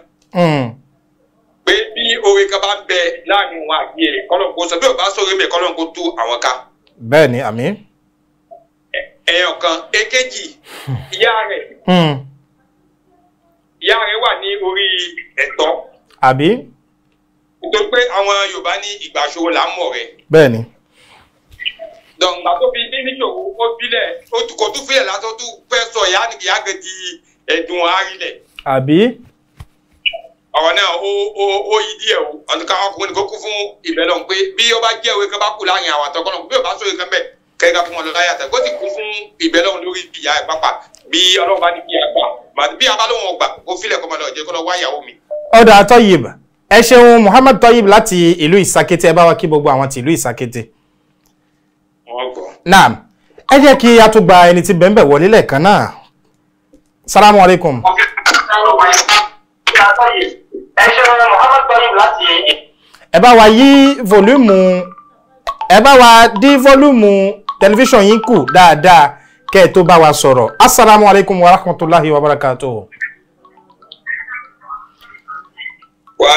Pé bí oore kan bá ń bẹ láàrin òun àti ẹ̀ kọ́lọ́n kó sọ bí ò bá sọ̀rọ̀ mẹ́ kọ́lọ́n kó tú àwọn ká. Bẹ́ẹ̀ni, àmín. Ẹ̀yàn kan èkejì ìyá rẹ̀. Ìyá rẹ̀ wà ní orí ẹ̀tọ́. Àbí? Nítorí pé àwọn Yorùbá ní ìgbà ṣòro là ń mọ̀ rẹ̀. Bẹ́ẹ̀ni. Dọ̀ǹgbà tó fi ní níṣòro ó filẹ̀ kò tún filẹ̀ lásán tó fẹ́ sọ ìyá ìyá gẹ̀ di ẹ̀dùn àrílẹ̀. Àbí? Ọ̀rọ̀ náà ó yí díẹ̀ o. Ọ̀nùkà ọkùnrin kò kú fún ìbẹ̀lọ̀ pé bí ó bá jẹ́ òwe kan bá kù láàrin àwọn àtọkọ́ náà bí ó bá sóye kan bẹ́ẹ̀ kẹ́kẹ́ fún wọn lọ láyà tẹ̀ kó sì kú fún ìbẹ̀lọ̀ lórí ìyá ẹ̀ pápá bí Ọlọ́run bá ní kí a gbà bí a bá lóun ọgbà kó filẹ̀ kó máa lọ jẹ́ kó lọ wá ìyàwó mi. Ọ̀dà Toyib, ẹ ṣeun Muhammad Toyib láti ìlú Ìsàkété, ẹ bá wa kí gbogbo àwọn ti ìlú Ìsàkété. Naam, ẹ jẹ́ kí a tún gba ẹni tí bẹ́ẹ̀ wọlé lẹ́ẹ̀kan náà. Salamu alaykum. Ẹ bá wa yí fọ́lúùmù, ẹ bá wa dí fọ́lúùmù tẹlifíṣàn yín kù dáadáa kẹ́ ẹ tó bá wa sọ̀rọ̀. Assalamu alaikum wa rahmatulahi wa barakatuh. Wa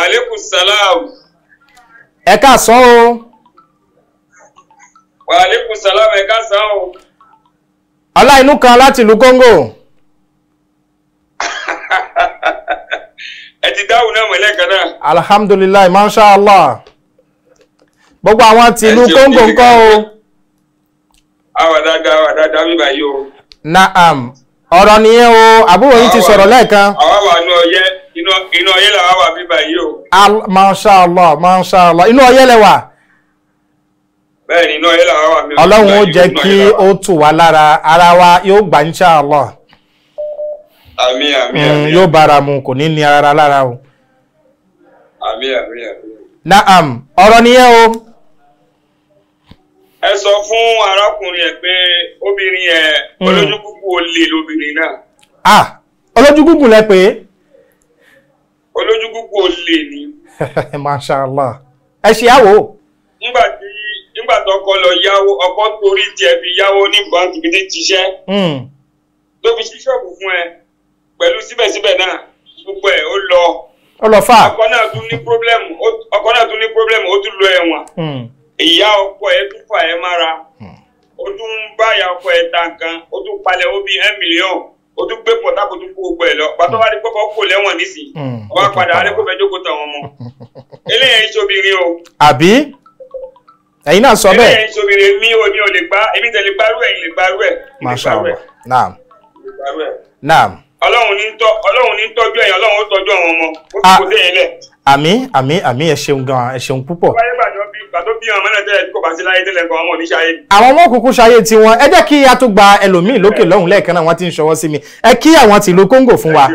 alaikum salam. Ẹ káàsán o. Wa alaikum salam, ẹ káàsán o. Ọlá inú kan láti ìlú Kóńgò. Ẹ ti dáhùn náà mọ̀lẹ́ kan náà. Alhamdulilayi, masha Allah. Gbogbo àwọn ti ìlú Kóńgò ńkọ́ o. Àwa dáadáa, àwa dáadáa bíbá yìí o. Naam, ọ̀rọ̀ nìyẹn o, àbúrò yín ti sọ̀rọ̀ lẹ́ẹ̀kan. Àwa wà nínú ọyẹ́, inú ọyẹ́ làwa wà bíbá yìí o. Masha Allah, masha Allah, inú ọyẹ́ lẹ wà. Bẹ́ẹ̀ni, inú ọyẹ́ làwa wà bíbá yìí. Ọlọ́run ó jẹ́ kí ó tù wá lára, ara wa yóò gbà insha Allah. Àmín, àmín, àmín. Yóò bára mu, kò ní ní ara lára o. Àmín, àmín, àmín. Naam, ọ̀rọ̀ nìyẹn o. Ẹ sọ fún arákùnrin ẹ pé obìnrin ẹ olójú kúkú olè lobìnrin náà. Ah, olójú gúngùn lẹ pé. Olójú kúkú olè ni. Masha Allah. Ẹ ṣe àwò. Nígbà tó kọ lọ yáwó, ọkọ torí tiẹ̀ fi yáwó ní báńkì bí ti ṣiṣẹ́. Tó fi ṣí ṣọ́ọ̀bù fún ẹ pẹ̀lú síbẹ̀síbẹ̀ náà gbogbo ẹ̀ ó lọ. Ó lọ fà. Ọkọ náà tún ní pírọ́blẹ́mù, ó tún lọ ẹ̀wọ̀n. Ìyá ọkọ ẹ tún fà ẹ mára. Ó tún ń bá ìyá ọkọ ẹ ta nǹkan, ó tún palẹ̀ ó bíi 1 million, ó tún gbé pọ̀tàkó tún kó gbogbo ẹ̀ lọ. Pàtó wá ní kọ́kọ́ kò lẹ́wọ̀n nísìnyí. Wọ́n á padà wá ní kó fẹ́ jókòó tàwọn ọmọ. Eléyẹn ń ṣobìnrin o. Àbí? Ẹ̀yin náà sọ bẹ́ẹ̀. Eléyẹn ń ṣobìnrin, mi ò ní ò lè gbá, èmi tẹ̀lé gbárù ẹ̀, lè gbárù ẹ̀. Masha Allah. Naam. Naam. Ọlọ́run ní tọ́jú ẹ̀yin, Ọlọ́run ó tọ́jú àwọn ọmọ. Ó fi kò séyìn lẹ̀. Àmín, àmín, àmín, ẹ ṣeun gan, ẹ ṣeun púpọ̀. Àwọn ọmọ kúkú ṣayé tiwọn. Ẹ jẹ́ kí a tó gba ẹlòmíì lókè lọ́hùn lẹ́ẹ̀kan náà, wọ́n ti ń ṣọwọ́ sí mi. Ẹ kí àwọn tìlú Kóńgò fún wa.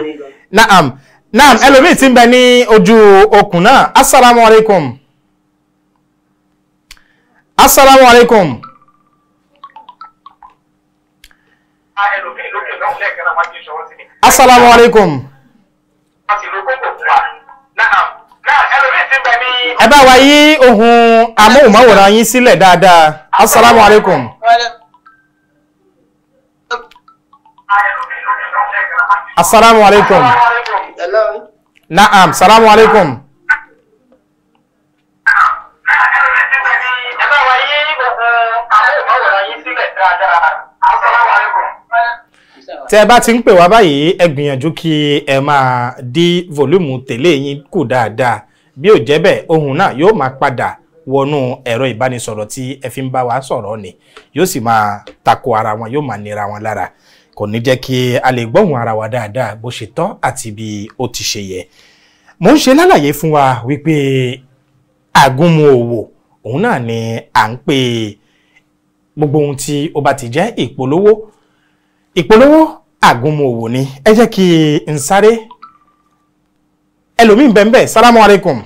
Naam, naam, ẹlòmíì ti ń bẹ ní ojú okùn náà. Assalamu alaikum. Assalamu alaikum. Assalamu alaikum. Ẹ bá wa yí ohun amóhùnmáwòrán yín sílẹ̀ dáadáa. Assalamu alaikum. Assalamu alaikum. Naam, salamu alaikum. Tẹ́ ẹ bá ti ń pè wá báyìí, ẹ gbìyànjú kí ẹ máa dí fòlúmù tẹ̀lé yín kù dáadáa. Bí ò jẹ́ bẹ́ẹ̀, ohùn náà yóò máa padà wọnú ẹ̀rọ ìbánisọ̀rọ̀ tí ẹ fi ń bá wa sọ̀rọ̀ ni, yóò sì máa tako ara wọn, yóò máa nira wọn lára, kò ní jẹ́ kí a lè gbóhùn ara wa dáadáa bó ṣe tọ́ àti bí ó ti ṣe yẹ. Mo ń ṣe lálàyé fún wa wípé àgúnmu òwò òun náà ni à ń pè gbogbo ohun tí ó bá ti jẹ́ ìpolówó. Ìpolówó àgúnmu òwò ni. Ẹ jẹ́ kí n sáré ẹlòmíín bẹ́ẹ̀. Salamu alaikum.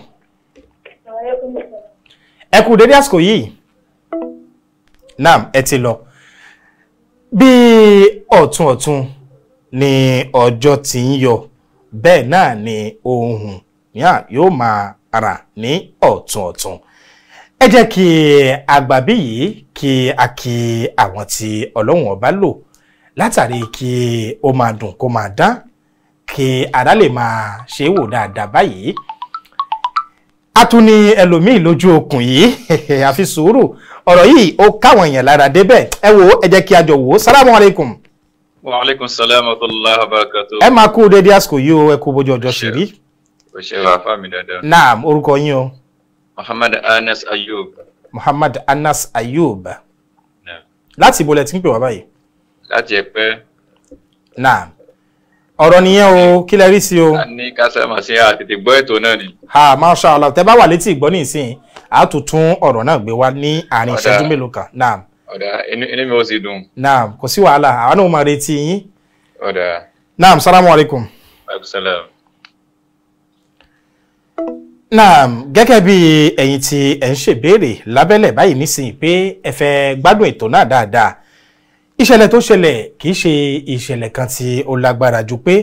Ẹ kú dédé àsìkò yìí. Naam, ẹ ti lọ. Bí ọ̀tún ọ̀tún ni ọjọ́ ti ń yọ, bẹ́ẹ̀ náà ni ohùn yóò máa rà ní ọ̀tún ọ̀tún. Ẹ jẹ́ kí àgbàbí yìí kí a kí àwọn tí Ọlọ́run ọba lò látàrí kí ó máa dùn kó máa dán, kí ara lè máa ṣe wò dáadáa báyìí. A tún ní ẹlòmíì lójú okùn yìí. Àfi sùúrù, ọ̀rọ̀ yìí ó káwọn èèyàn lára débẹ̀. Ẹ wo, ẹ jẹ́ kí a jọ wò ó. Salamu alaikum. Wa alaikum salam wa rahmatullahi wa barakatuh. Ẹ máa kú dédé àsìkò yìí o, ẹ kú bójú ọjọ́ ṣe rí. O ṣe wà fámi dáadáa. Naam, orúkọ yín o. Muhammad Anas Ayub. Muhammad Anas Ayub. Naam. Láti ibo lẹ ti ń pè wá báyìí? Láti Ẹ̀pẹ́. Naam, ọ̀rọ̀ nìyẹn o, kí lẹ rí sí o. A ní kásámà sí àtètè gbọ́ ètò náà ni. Ha, masha Allah, tẹ bá wà létí ìgbọ́ nísìnyí, a tún tún ọ̀rọ̀ náà gbé wá ní àárín ìṣẹ́jú mélòó kan. Naam. Ọ̀dà, inú mi ò sì dùn. Naam, kò sí wàhálà, àwọn náà máa retí yín. Ọ̀dà. Naam, salamu alaikum. Alaikum salam. Naam, gẹ́gẹ́ bí ẹ̀yin tí ẹ̀ ń ṣèbéèrè lábẹ́lẹ̀ báyìí nísìnyí pé ẹ fẹ́ gbádùn ètò náà dáadáa. Ìṣẹ̀lẹ̀ tó ṣẹlẹ̀ kì í ṣe ìṣẹ̀lẹ̀ kan tí ó lágbára ju pé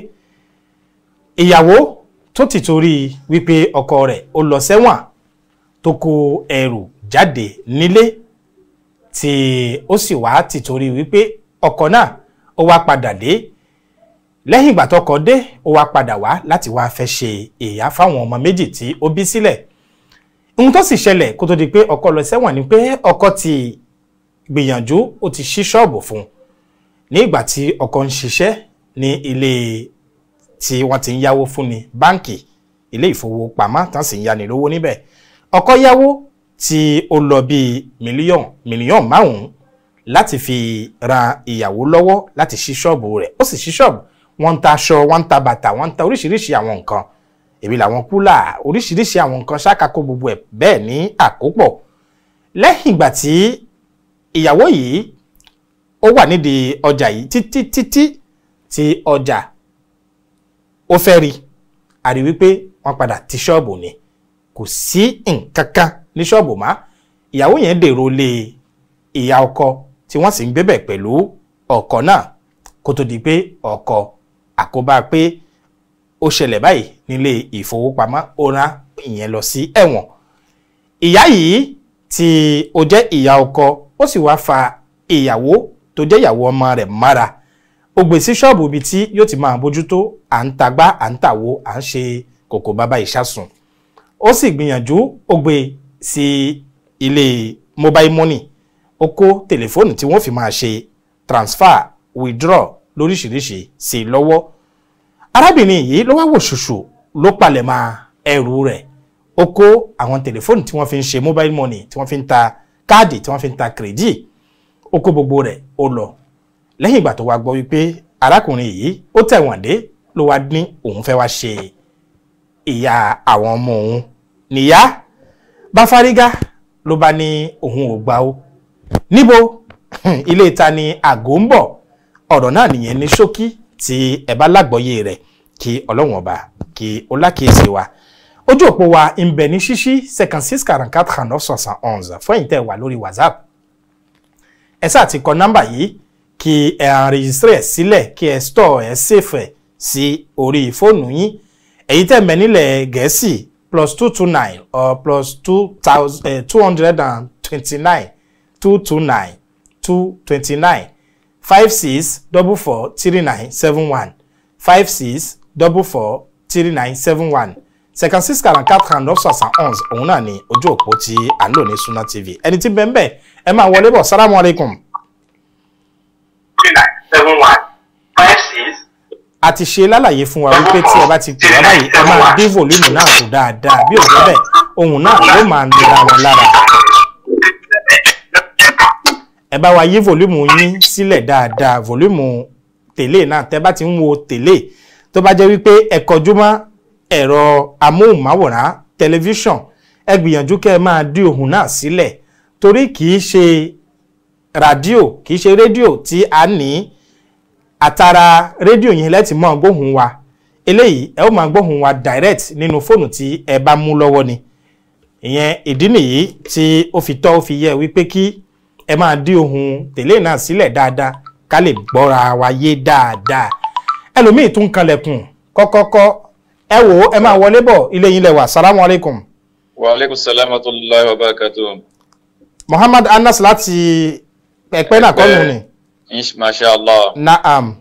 ìyàwó tó ti torí wípé ọkọ rẹ̀ ó lọ sẹ́wọ̀n tó kó ẹrù jáde nílé, tí ó sì wá ti torí wípé ọkọ náà ó wá padà dé. Lẹ́yìn ìgbà tọkọ dé, ó wá padà wá láti wá fẹ́ ṣe ìyá fáwọn ọmọ méjì tí ó bí sílẹ̀. Ohun tó sì ṣẹlẹ̀ kó tó di pé ọkọ lọ sẹ́wọ̀n ni pé ọkọ ti gbìyànjú, ó ti ṣí ṣọ́ọ̀bù fún un ní ìgbà tí ọkọ ń ṣiṣẹ́ ní ilé tí wọ́n ti ń yáwó fún ni, báǹkì, ilé ìfowópamọ́ tán sì ń yáni lówó níbẹ̀. Ọkọ yáwó tí ó lọ bíi mílíọ̀nù 5 láti fi ran ìyàwó lọ́wọ́ láti ṣí ṣọ́ọ̀bù rẹ̀. Ó sì ṣí ṣọ́ọ̀bù, wọ́n ń ta aṣọ, wọ́n ń ta bàtà, wọ́n ń ta oríṣiríṣi àwọn nǹkan, èmi làwọn kúlà, oríṣiríṣi àwọn nǹkan ṣákàkó gbogbo ẹ̀ bẹ́ẹ̀ ní àkópọ̀. Lẹ́yìn ìgbà tí ìyàwó yìí ó wà nídìí ọjà yìí títí títí tí ọjà ó fẹ́ rí, àrí wípé wọ́n padà ti ṣọ́ọ̀bù ni, Kò sí nǹkan kan ní ṣọ́ọ̀bù mọ́. Ìyàwó yẹn dèrò lé ìyá ọkọ tí wọ́n sì ń gbébẹ̀ pẹ̀lú ọkọ náà kó tó di pé ọkọ àkóbá pé ó ṣẹlẹ̀ báyìí nílé ìfowópamọ́, ó rán ìyẹn lọ sí ẹ̀wọ̀n. Ìyá yìí tí ó jẹ́ ìyá ọkọ ó sì wá fa ìyàwó tó jẹ́ ìyàwó ọmọ rẹ̀ mára, ó gbé sí ṣọ́ọ̀bù ibi tí yóò ti máa bójútó à ń tagbá, à ń tàwo, à ń ṣe kòkò bàbá ìṣàsùn. Ó sì gbìyànjú ó gbé sí ilé mobile money, ó kó tẹlifóònù tí wọ́n fi máa ṣe transfer, withdraw lóríṣiríṣi sí i lọ́wọ́. Arábìnrin yìí ló wá wò ṣùṣù, ló palẹ̀ mọ́ ẹrù rẹ̀, ó kó àwọn tẹlifóònù tí wọ́n fi ń ṣe mobile money, tí wọ́n fi ń ta káàdì, tí wọ́n fi ń ta kìrìdì, ó kó gbogbo rẹ̀ ó lọ. Lẹ́yìn ìgbà tó wá gbọ́ wípé arákùnrin yìí ó tẹ̀wọ̀n dé, ló wá ní òun fẹ́ wá ṣe ìyá àwọn ọmọ òun. Níyà bá fárígá ló bá ní òun ò gbà ó. Níbo ilé ìta ni àgọ́ ń bọ̀? Ọ̀rọ̀ náà nìyẹn ní ṣókí tí ẹ bá lágbọ́yé rẹ̀, kí Ọlọ́run ọba kí ó lákìísí wa. Ojú òpó wa ń bẹ ní ṣíṣí 56 44 39 71 fún ẹ̀yin tẹ́ wà lórí WhatsApp. Ẹ sáà ti kọ nọ́mbà yìí kí ẹ enregistré ẹ̀ sílẹ̀, kí ẹ store ẹ save ẹ̀ sí orí fóònù yín. Èyí tẹ́ mẹ́ nílẹ̀ Gẹ̀ẹ́sì +229 or +229 229 229 56 44 39 71 56 44 39 71 56 44 39 71. Òun náà ni ojú òpó tí à ń lò ní Sunna TV. Ẹni tí bẹ́ẹ̀ bẹ́ẹ̀ ẹ máa wọlé bọ̀. Salamu alaykum. 71 56. A ti ṣe lálàyé fún wa wípé tí ẹ bá ti pè wá báyìí, ẹ máa dín vòlúmù náà kù dáadáa, bí ò jẹ́ bẹ́ẹ̀ ohùn náà ló máa nira wọn lára. Ẹ bá wa yí vòlúmù yín sílẹ̀ dáadáa, vòlúmù tèlé náà tẹ́ bá ti ń wo tèlé, tó bá jẹ́ wípé ẹ kọjú mọ́ ẹ̀rọ amóhùnmáwòrán tẹlifíṣàn, ẹ gbìyànjú kẹ́ ẹ máa dín ohùn náà sílẹ̀, torí kì í ṣe rádíò, kì í ṣe rédíò tí a ní àtàrà rédíò yẹn lẹ́tì mọ́ gbóhùn wa. Eléyìí ẹ ó máa gbóhùn wa direct nínú fóònù tí ẹ bá mú lọ́wọ́ ni. Ìyẹn ìdí nìyí tí ó fi tọ́ ó fi yẹ wípé kí ẹ máa dín ohùn tèlé náà sílẹ̀ dáadáa ká lè gbọ́ra wa yé dáadáa. Ẹlòmíì tún kanlẹ̀kùn kọ́kọ́kọ́. Ẹ wò ó, ẹ máa wọlé bọ̀, ilé yín lẹ wà. Salamu alaykum. Wa aleykum salaam wa rahmatulahi wa barakatuh. Muhammad Anas láti Ẹ̀pẹ́ náà kọ́ nù ni. Masha Allah. Naam.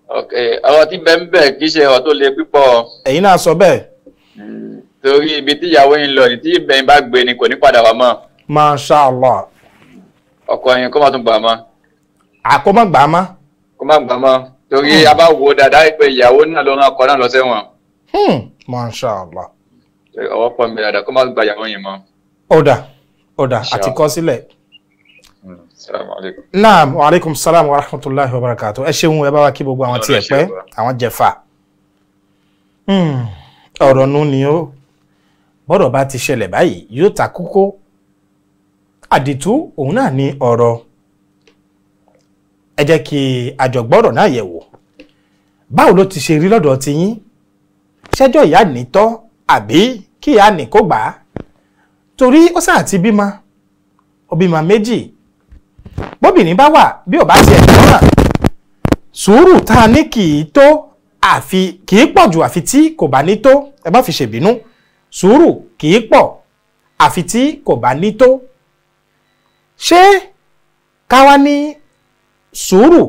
Ok, ọ̀rọ̀ tí bẹ́ẹ̀ ń bẹ̀ kì í ṣe ọ̀rọ̀ tó le púpọ̀. Ẹ̀yin náà sọ bẹ́ẹ̀. Torí ibi tí ìyàwó yín lọ ní tí ìbẹ̀yìn bá gbé ni kò ní padà wá mọ́. Masha Allah. Ọkọ yín kó má tún gbà mọ́. Àkó má gbà mọ́. Kó má gbà mọ́. Torí a bá wo dáadáa pé ìyàwó náà ló rán ọkọ náà lọ sẹ́wọ̀n. Masha Allah. Ọwọ́ pọ̀ mi dáadáa, kó má gba ìyàwó yín mọ́. Ọ̀dà ọ̀dà àti kọ́ sílẹ̀. Assalamu alaikum. Naam, wa alaikum salam wa rahmatullahi wa barakatuh. Ẹ ṣeun, ẹ bá wa kí gbogbo àwọn tí ẹ pẹ́, àwọn jẹ̀fà. Ọ̀rọ̀ nu ni ó bọ́dọ̀ bá ti ṣẹlẹ̀ báyìí yóò ta kókó. Àdìtú òun náà ni ọ̀rọ̀. Ẹ jẹ́ kí àjọgbọ́rọ̀ náà yẹ̀ wò. Báwo ló ti ṣe rí lọ́dọ̀ ti yín? Ṣẹ́jọ́ ìyá ní tọ́ àbí kí ìyá ní kó gbà á? Torí ó sáà ti bímọ, ó bímọ méjì. Bóbìnrin bá wà bí ò bá tiẹ̀ gbọ́ràn, sùúrù tá a ní kì í tó àfi kì í pọ̀ jù àfi tí kò bá ní tó. Ẹ má fi ṣèbínú, sùúrù kì í pọ̀ àfi tí kò bá ní tó. Ṣé káwá ní sùúrù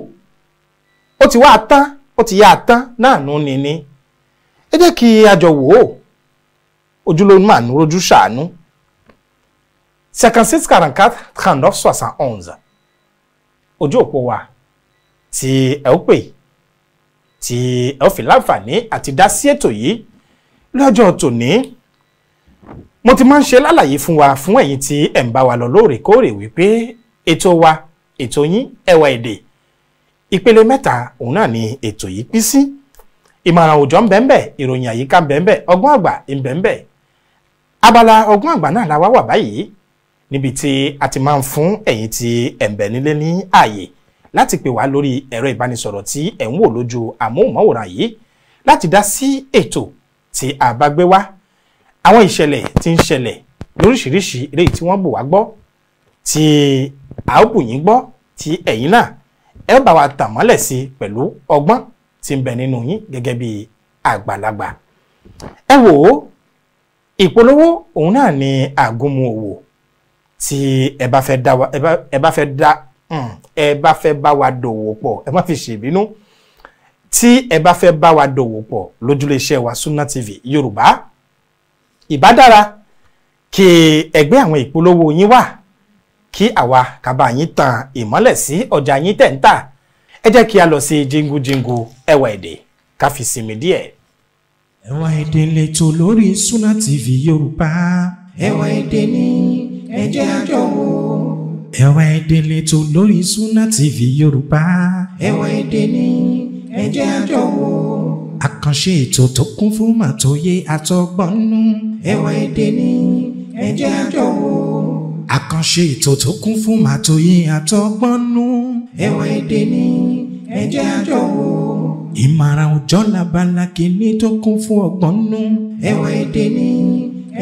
ó ti wá tán, ó ti yá tán náà nù ní ní? Ẹ jẹ́ kí a jọ wò ó, ojúlówó máa ń rojú ṣàánú. 56 44 39 71 ojú òpó wa tí ẹ ó pè tí ẹ ó fi láǹfààní àti dá sí ètò yìí lọ́jọ́ tòní. Mo ti máa ń ṣe lálàyé fún wa, fún ẹ̀yin tí ẹ̀ ń bá wa lọ lóòrèkóòrè wípé ètò wa, ètò yín Ẹwà Èdè, ìpele mẹ́ta òun náà ni ètò yìí pín sí. Ìmọ̀ràn òòjọ́ ń bẹ ń bẹ, ìròyìn àyíká ń bẹ ń bẹ, ọgbọ́n àgbà ń bẹ ń bẹ. Abala ọgbọ́n àgbà náà la wá wà báyìí, níbi tí a ti máa ń fún ẹ̀yin tí ẹ̀ ń bẹ nílé ní ààyè láti pè wá lórí ẹ̀rọ ìbánisọ̀rọ̀ tí ẹ̀ ń wò lójú àmóhùnmáwòrán yìí láti dá sí ètò tí a bá gbé wá. Àwọn ìṣẹ̀lẹ̀ tí ń ṣẹlẹ̀ lóríṣiríṣi eléyìí tí wọ́n bù wá gbọ́, tí a ó bù yín gbọ́, tí ẹ̀yin náà ẹ bá wa tàn mọ́lẹ̀ sí pẹ̀lú ọgbọ́n tí ń bẹ nínú yín gẹ́gẹ́ bí àgbàlagbà. Ẹ wò ó, ìpolówó òun náà ni àgúnmu òwò tí ẹ bá fẹ́ dá wa, ẹ bá fẹ́ dá ẹ bá fẹ́ bá wa dòwò pọ̀, ẹ má fi ṣèbínú. Tí ẹ bá fẹ́ bá wa dòwò pọ̀ lójúlé iṣẹ́ wa Sunna TV Yorùbá, ìbá dára kí ẹgbẹ́ àwọn ìpolówó yín wà kí àwa ká bá yín tan ìmọ́lẹ̀ sí ọjà yín tẹ̀ ń tà. Ẹ jẹ́ kí a lọ sí jingu-jingu ẹwà èdè ká fi sinmi díẹ̀. Ẹwà èdè lètò lórí Sunna TV Yorùbá. Ẹwà èdè ní ẹ jẹ́ a jọ wò. Ẹwà èdè lètò lórí Sunna TV Yorùbá. Ẹwà èdè ní ẹ jẹ́ a jọ wò. Àkànṣe ètò tó kún fún màtóyé àtọgbọ́n nú. Ẹwà èdè ní ẹ jẹ́ a jọ wò. Àkànṣe ètò tó kún fún màtóyé àtọgbọ́n nú. Ẹwà èdè ní ẹ jẹ́ a jọ wò. Ìmọ̀ràn òjọ́ labala kìíní tó kún fún ọgbọ́n nú. Ẹwà èdè ní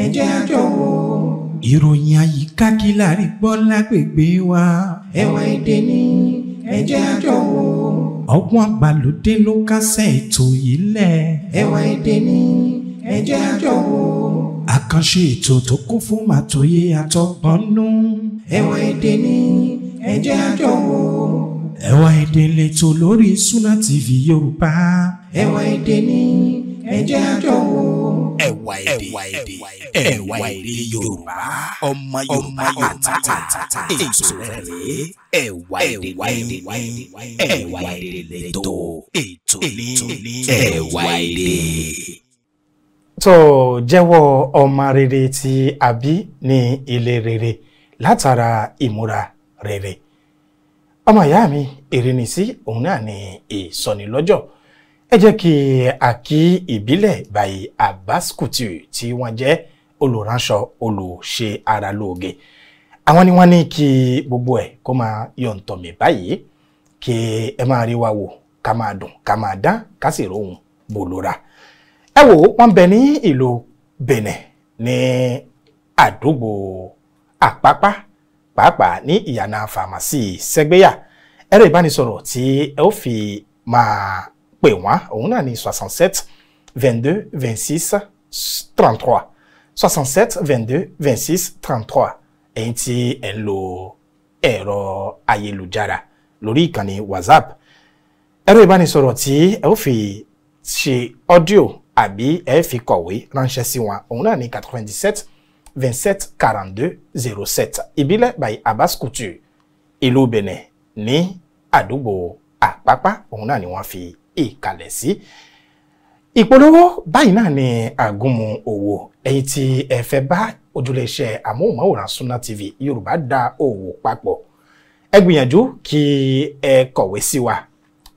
ẹ jẹ́ a jọ wò. Ìròyìn àyíká kí la rí gbọ́ lágbègbè wa. Ẹwà èdè ní ẹ jẹ́ a jọ wò. Ọgbọ́n àgbàlódé ló kásẹ̀ ètò yìí lẹ̀. Ẹwà èdè ní ẹ jẹ́ a jọ wò. Àkànṣe ètò tó kún fún màtóyé àtọgbọ́n nú. Ẹwà èdè ní ẹ jẹ́ a jọ wò. Ẹwà èdè lètò lórí Sunna TV Yorùbá. Ẹwà èdè ní ẹ jẹ́ a jọ wò. Ẹwà èdè, ẹwà èdè Yorùbá, ọmọ Yorùbá àtàtà, ètò rẹ̀ rèé. Ẹwà èdè ní ẹwà èdè lètò, ètò ní ẹwà èdè. Tó jẹ́wọ́ ọmọ rere tí a bí ní ilé rere látara ìmúra rere. Ọmọ ìyá mi, ìrínisí òun náà ni ìsọnilọ́jọ̀. Ẹ jẹ́ kí a kí ìbílẹ̀ by Abbas Couture tí wọ́n jẹ́ olùránṣọ olùṣe ara lóge. Àwọn ni wọ́n ní kí gbogbo ẹ̀ kó máa yọ̀ǹtọ̀ mi báyìí, kí ẹ máa rí wa wò, ká máa dùn, ká máa dán, ká sì rohùn bòlóra. Ẹ wò, wọ́n bẹ ní ìlú Benin ní àdúgbò Àpápá, pàápàá ní ìyànà fàmásì Sẹ́gbẹ́yà. Ẹ̀rọ ìbánisọ̀rọ̀ tí ẹ ó fi máa pè wọ́n òun náà ní 67 22 26 33, 67 22 26 33. Ẹ̀yin tí ẹ̀ ń lo ẹ̀rọ ayélujára lórí ìkànnì WhatsApp, ẹ̀rọ ìbánisọ̀rọ̀ tí ẹ ó fi ṣe ọ́díò àbí ẹ fi kọ̀wé ránṣẹ́ sí wọn òun náà ní 97 27 42 07. Ìbílẹ̀ by Abbas Couture, ìlú Benin ní àdúgbò Àpápá òun náà ni wọ́n fi ìkàlẹ̀ sí. Ìpolówó báyìí náà ni àgúnmu òwò. Ẹ̀yin tí ẹ fẹ́ bá ojúlé iṣẹ́ amóhùnmáwòrán Sunna TV Yorùbá dá òwò papọ̀, ẹ gbìyànjú kí ẹ kọ̀wé sí wa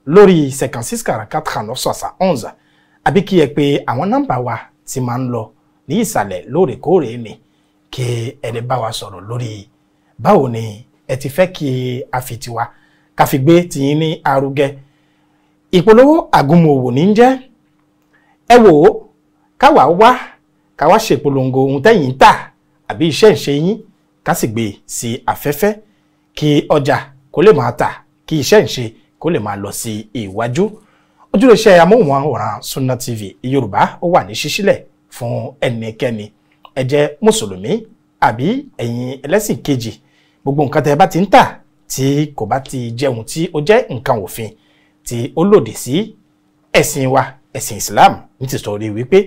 lórí 56 44 39 71, àbí kí ẹ pe àwọn nọ́mbà wa tí máa ń lọ ní ìsàlẹ̀ lóòrèkóòrè ni, kí ẹ lè bá wa sọ̀rọ̀ lórí báwo ni ẹ ti fẹ́ kí a fi tiwa ká fi gbé tiyín ní arugẹ. Ìpolówó àgúnmu òwò ní ń jẹ́. Ẹ wò ó, káwa wá káwa ṣèpolongo ohun tẹ́yìn ń tà àbí iṣẹ́ ìṣe yín, ká sì gbé sí afẹ́fẹ́ kí ọjà kó lè máa tà, kí iṣẹ́ ìṣe kó lè máa lọ sí ìwájú. Ojúlé-iṣẹ́ amóhùnmáwòrán Sunna TV Yorùbá ó wà ní ṣíṣílẹ̀ fún ẹnikẹ́ni. Ẹ jẹ́ mùsùlùmí àbí ẹ̀yin ẹlẹ́sìn kejì, gbogbo nǹkan tẹ́ ẹ bá ti ń tà tí kò bá ti jẹun tí ó jẹ́ nǹkan òfin tí ó lòdì sí ẹ̀sìn wa, ẹ̀sìn Islam, ní ti sọ̀rọ̀ wípé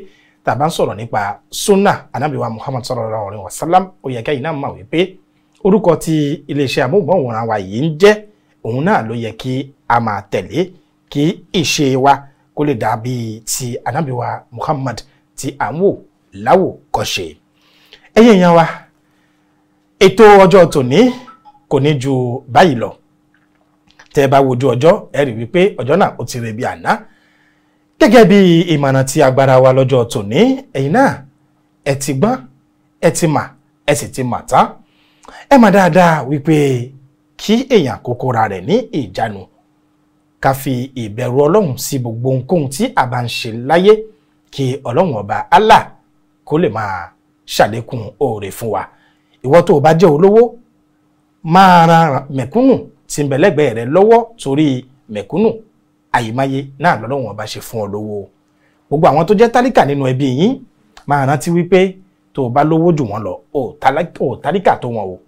tá a bá ń sọ̀rọ̀ nípa sunna Ànábì wa Muhammad sallallahu alaihi wasallam, ó yẹ kẹ́yìn náà mọ̀ wípé orúkọ tí iléeṣẹ́ amóhùnmáwòrán wa yìí ń jẹ́ òun náà ló yẹ kí a máa tẹ̀lé, kí ìṣe wa kó lè dàbí ti Ànábì wa Muhammad tí à ń wò láwòkọ́ṣe. Ẹ̀yin èèyàn wa, ètò ọjọ́ tòní kò ní ju báyìí lọ. Tẹ́ ẹ bá wojú ọjọ́, ẹ rí wípé ọjọ́ náà ó ti rẹ̀ bí àná. Gẹ́gẹ́ bí ìmọ̀ràn tí agbára wa lọ́jọ́ tòní, ẹ̀yin náà ẹ ti gbọ́n, ẹ ti mà, ẹ sì ti mà tán. Ẹ mọ̀ dáadáa wípé kí èèyàn kó kóra rẹ̀ ní ìjánu, ká fi ìbẹ̀rù Ọlọ́run sí gbogbo ohunkóhun tí a bá ń ṣe láyé, kí Ọlọ́run ọba Allah kó lè máa ṣàlékún oore fún wa. Ìwọ tó o bá jẹ́ olówó, máa ran mẹ̀kúnnù tí ń bẹ lẹ́gbẹ̀ẹ́ rẹ lọ́wọ́, torí mẹ̀kúnnù àyèmáyé náà lọ́lọ́run ọba ṣe fún ọ lówó. Gbogbo àwọn tó jẹ́ tálíkà nínú ẹbí yín, máa rántí wípé tó o bá lówó jù wọ́n lọ, ò tálíkà tó wọn o.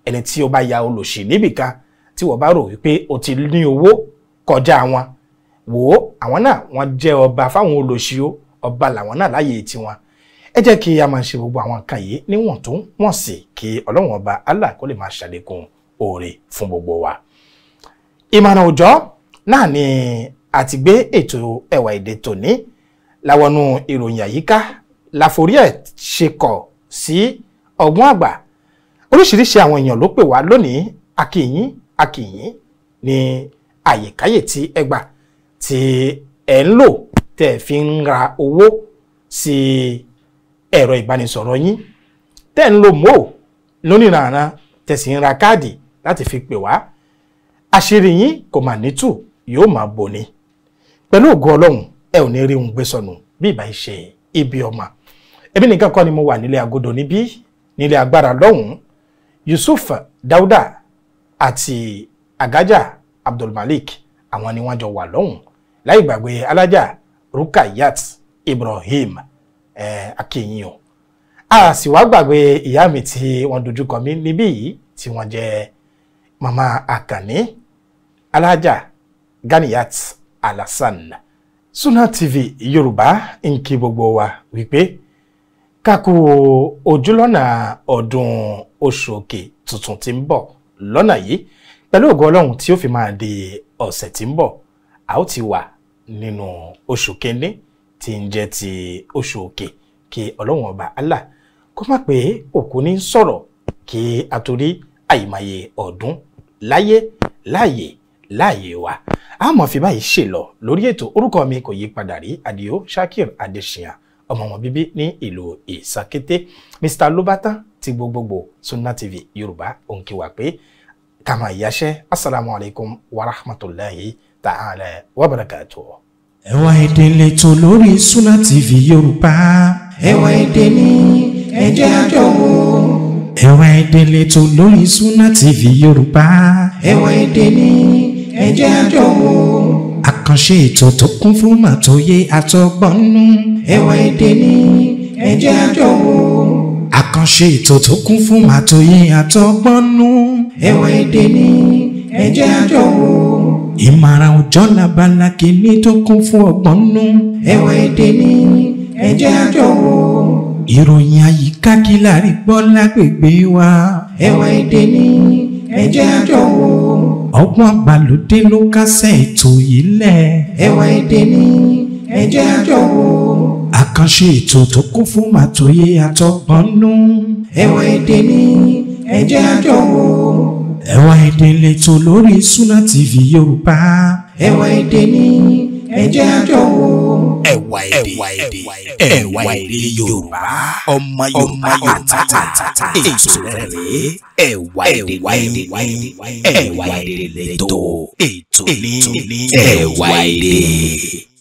Ẹni tí o bá ya olòṣì níbìkan tí wọ́n bá rò wípé o ti ní owó kọjá wọn, wò ó, àwọn náà wọ́n jẹ́ ọba fáwọn olòṣì o, ọba làwọn náà láyé tiwọn. Ẹ jẹ́ kí a máa ṣe gbogbo àwọn nǹkan yìí níwọ̀ntúnwọ̀nsì kí Ọlọ́run ọba Allah kó lè máa ṣàlékún oore fún gbogbo wa. Ìmọ̀ràn òòjọ́ náà ni a ti gbé ètò ẹwà èdè tòní láwọnú ìròyìn àyíká láforí ẹ̀ ṣe kọ̀ sí ọgbọ́n àgbà. Oríṣiríṣi àwọn èèyàn ló pè wá lónìí. Akíyín akíyín ní àyèkáyè tí ẹ gbà tí ẹ ń lò tẹ́ fi ń ra owó sí ẹ̀rọ ìbánisọ̀rọ̀ yín, tẹ́ ń lo mò lónìrànràn, tẹ́ sì ń ra káàdì láti fi pè wá. Àṣírí yín kò mà ní tù, yóò máa bò ní. Pẹ̀lú ògo Ọlọ́run, ẹ ò ní rí ohun gbé sọnù bí ìbá ṣe ibi ọmọ. Èmi nìkan kọ́ ni mo wà nílé agodo níbí, nílé agbára lọ́hùn-ún. Yusuf Dauda àti Agaja Abdulmalik, àwọn ni wọ́n jọ wà lọ́hùn-ún, láì gbàgbé alájà Rukayat Ibrahim akínyìn o. A sì wá gbàgbé ìyá mi tí wọ́n dojúkọ mi níbí yìí, tí wọ́n jẹ́ mama Akànní alájà Ganiyat Alasan. Sunna TV Yorùbá ń kí gbogbo wa wípé kákú ojúlọ́nà ọdún oṣù òkè tuntun tí ń bọ̀ lọ́nà yìí. Pẹ̀lú ògo Ọlọ́run tí ó fi máa di ọ̀sẹ̀ tí ń bọ̀, a ó ti wà nínú oṣù kínní tí ń jẹ́ ti oṣù òkè. Kí Ọlọ́run ọba Allah kó má pé òkú ní sọ̀rọ̀, kí a torí àyìmáyé ọdún láyé láàyè láàyè wa. A mọ̀ fi báyìí ṣe lọ lórí ètò. Orúkọ mi kò yí padà rí, Adio Shakir Adesina, ọmọ wọn bíbí ní ìlú Ìsàkété, Mr Lobatan ti gbogbogbò Sunna TV Yorùbá òǹkí wa pé ká máa yáṣẹ́. Assalamu alaikum wa rahmatulahi ta'ala wa barakatuh. Ẹwà èdè lẹ́tọ̀ lórí Sunna TV Yorùbá. Ẹwà èdè ní ẹ jẹ́ a jọ wò. Ẹwà èdè lẹ́tọ̀ lórí Sunna TV Yorùbá. Ẹwà èdè ní ẹ jẹ́ a jọ wò. Àkànṣe ètò tó kún fún màtóyé àtọgbọ́nú. Ẹwà èdè ní ẹ jẹ́ a jọ wò. Àkànṣe ètò tó kún fún màtóyé àtọgbọ́nú. Ẹwà èdè ní ẹ jẹ́ a jọ wò. Ìmọ̀ràn òjọ́ labala kìíní tó kún fún ọgbọ́n nú. Ẹwà èdè ní ẹ jẹ́ a jọ wò. Ìròyìn àyíká kí la rí gbọ́ lágbègbè wa. Ẹwà èdè ní ẹ jẹ́ a jọ wò. Ọgbọ́n àgbàlódé ló kásẹ̀ ètò yìí lẹ̀. Ẹwà èdè ní ẹ jẹ́ a jọ wò. Àkànṣe ètò tó kún fún màtóyé àtọgbọ́n nú. Ẹwà èdè ní ẹ jẹ́ a jọ wò. Ẹwà èdè lẹ́tọ̀ lórí Sunna TV Yorùbá. Ẹwà èdè ní ẹ jẹ́ a jọ wò. Ẹwà èdè, ẹwà èdè Yorùbá, ọmọ Yorùbá àtàtà, ètò rẹ̀ rèé. Ẹwà èdè ní ẹwà èdè lẹ́tọ̀, ètò ní ẹwà èdè.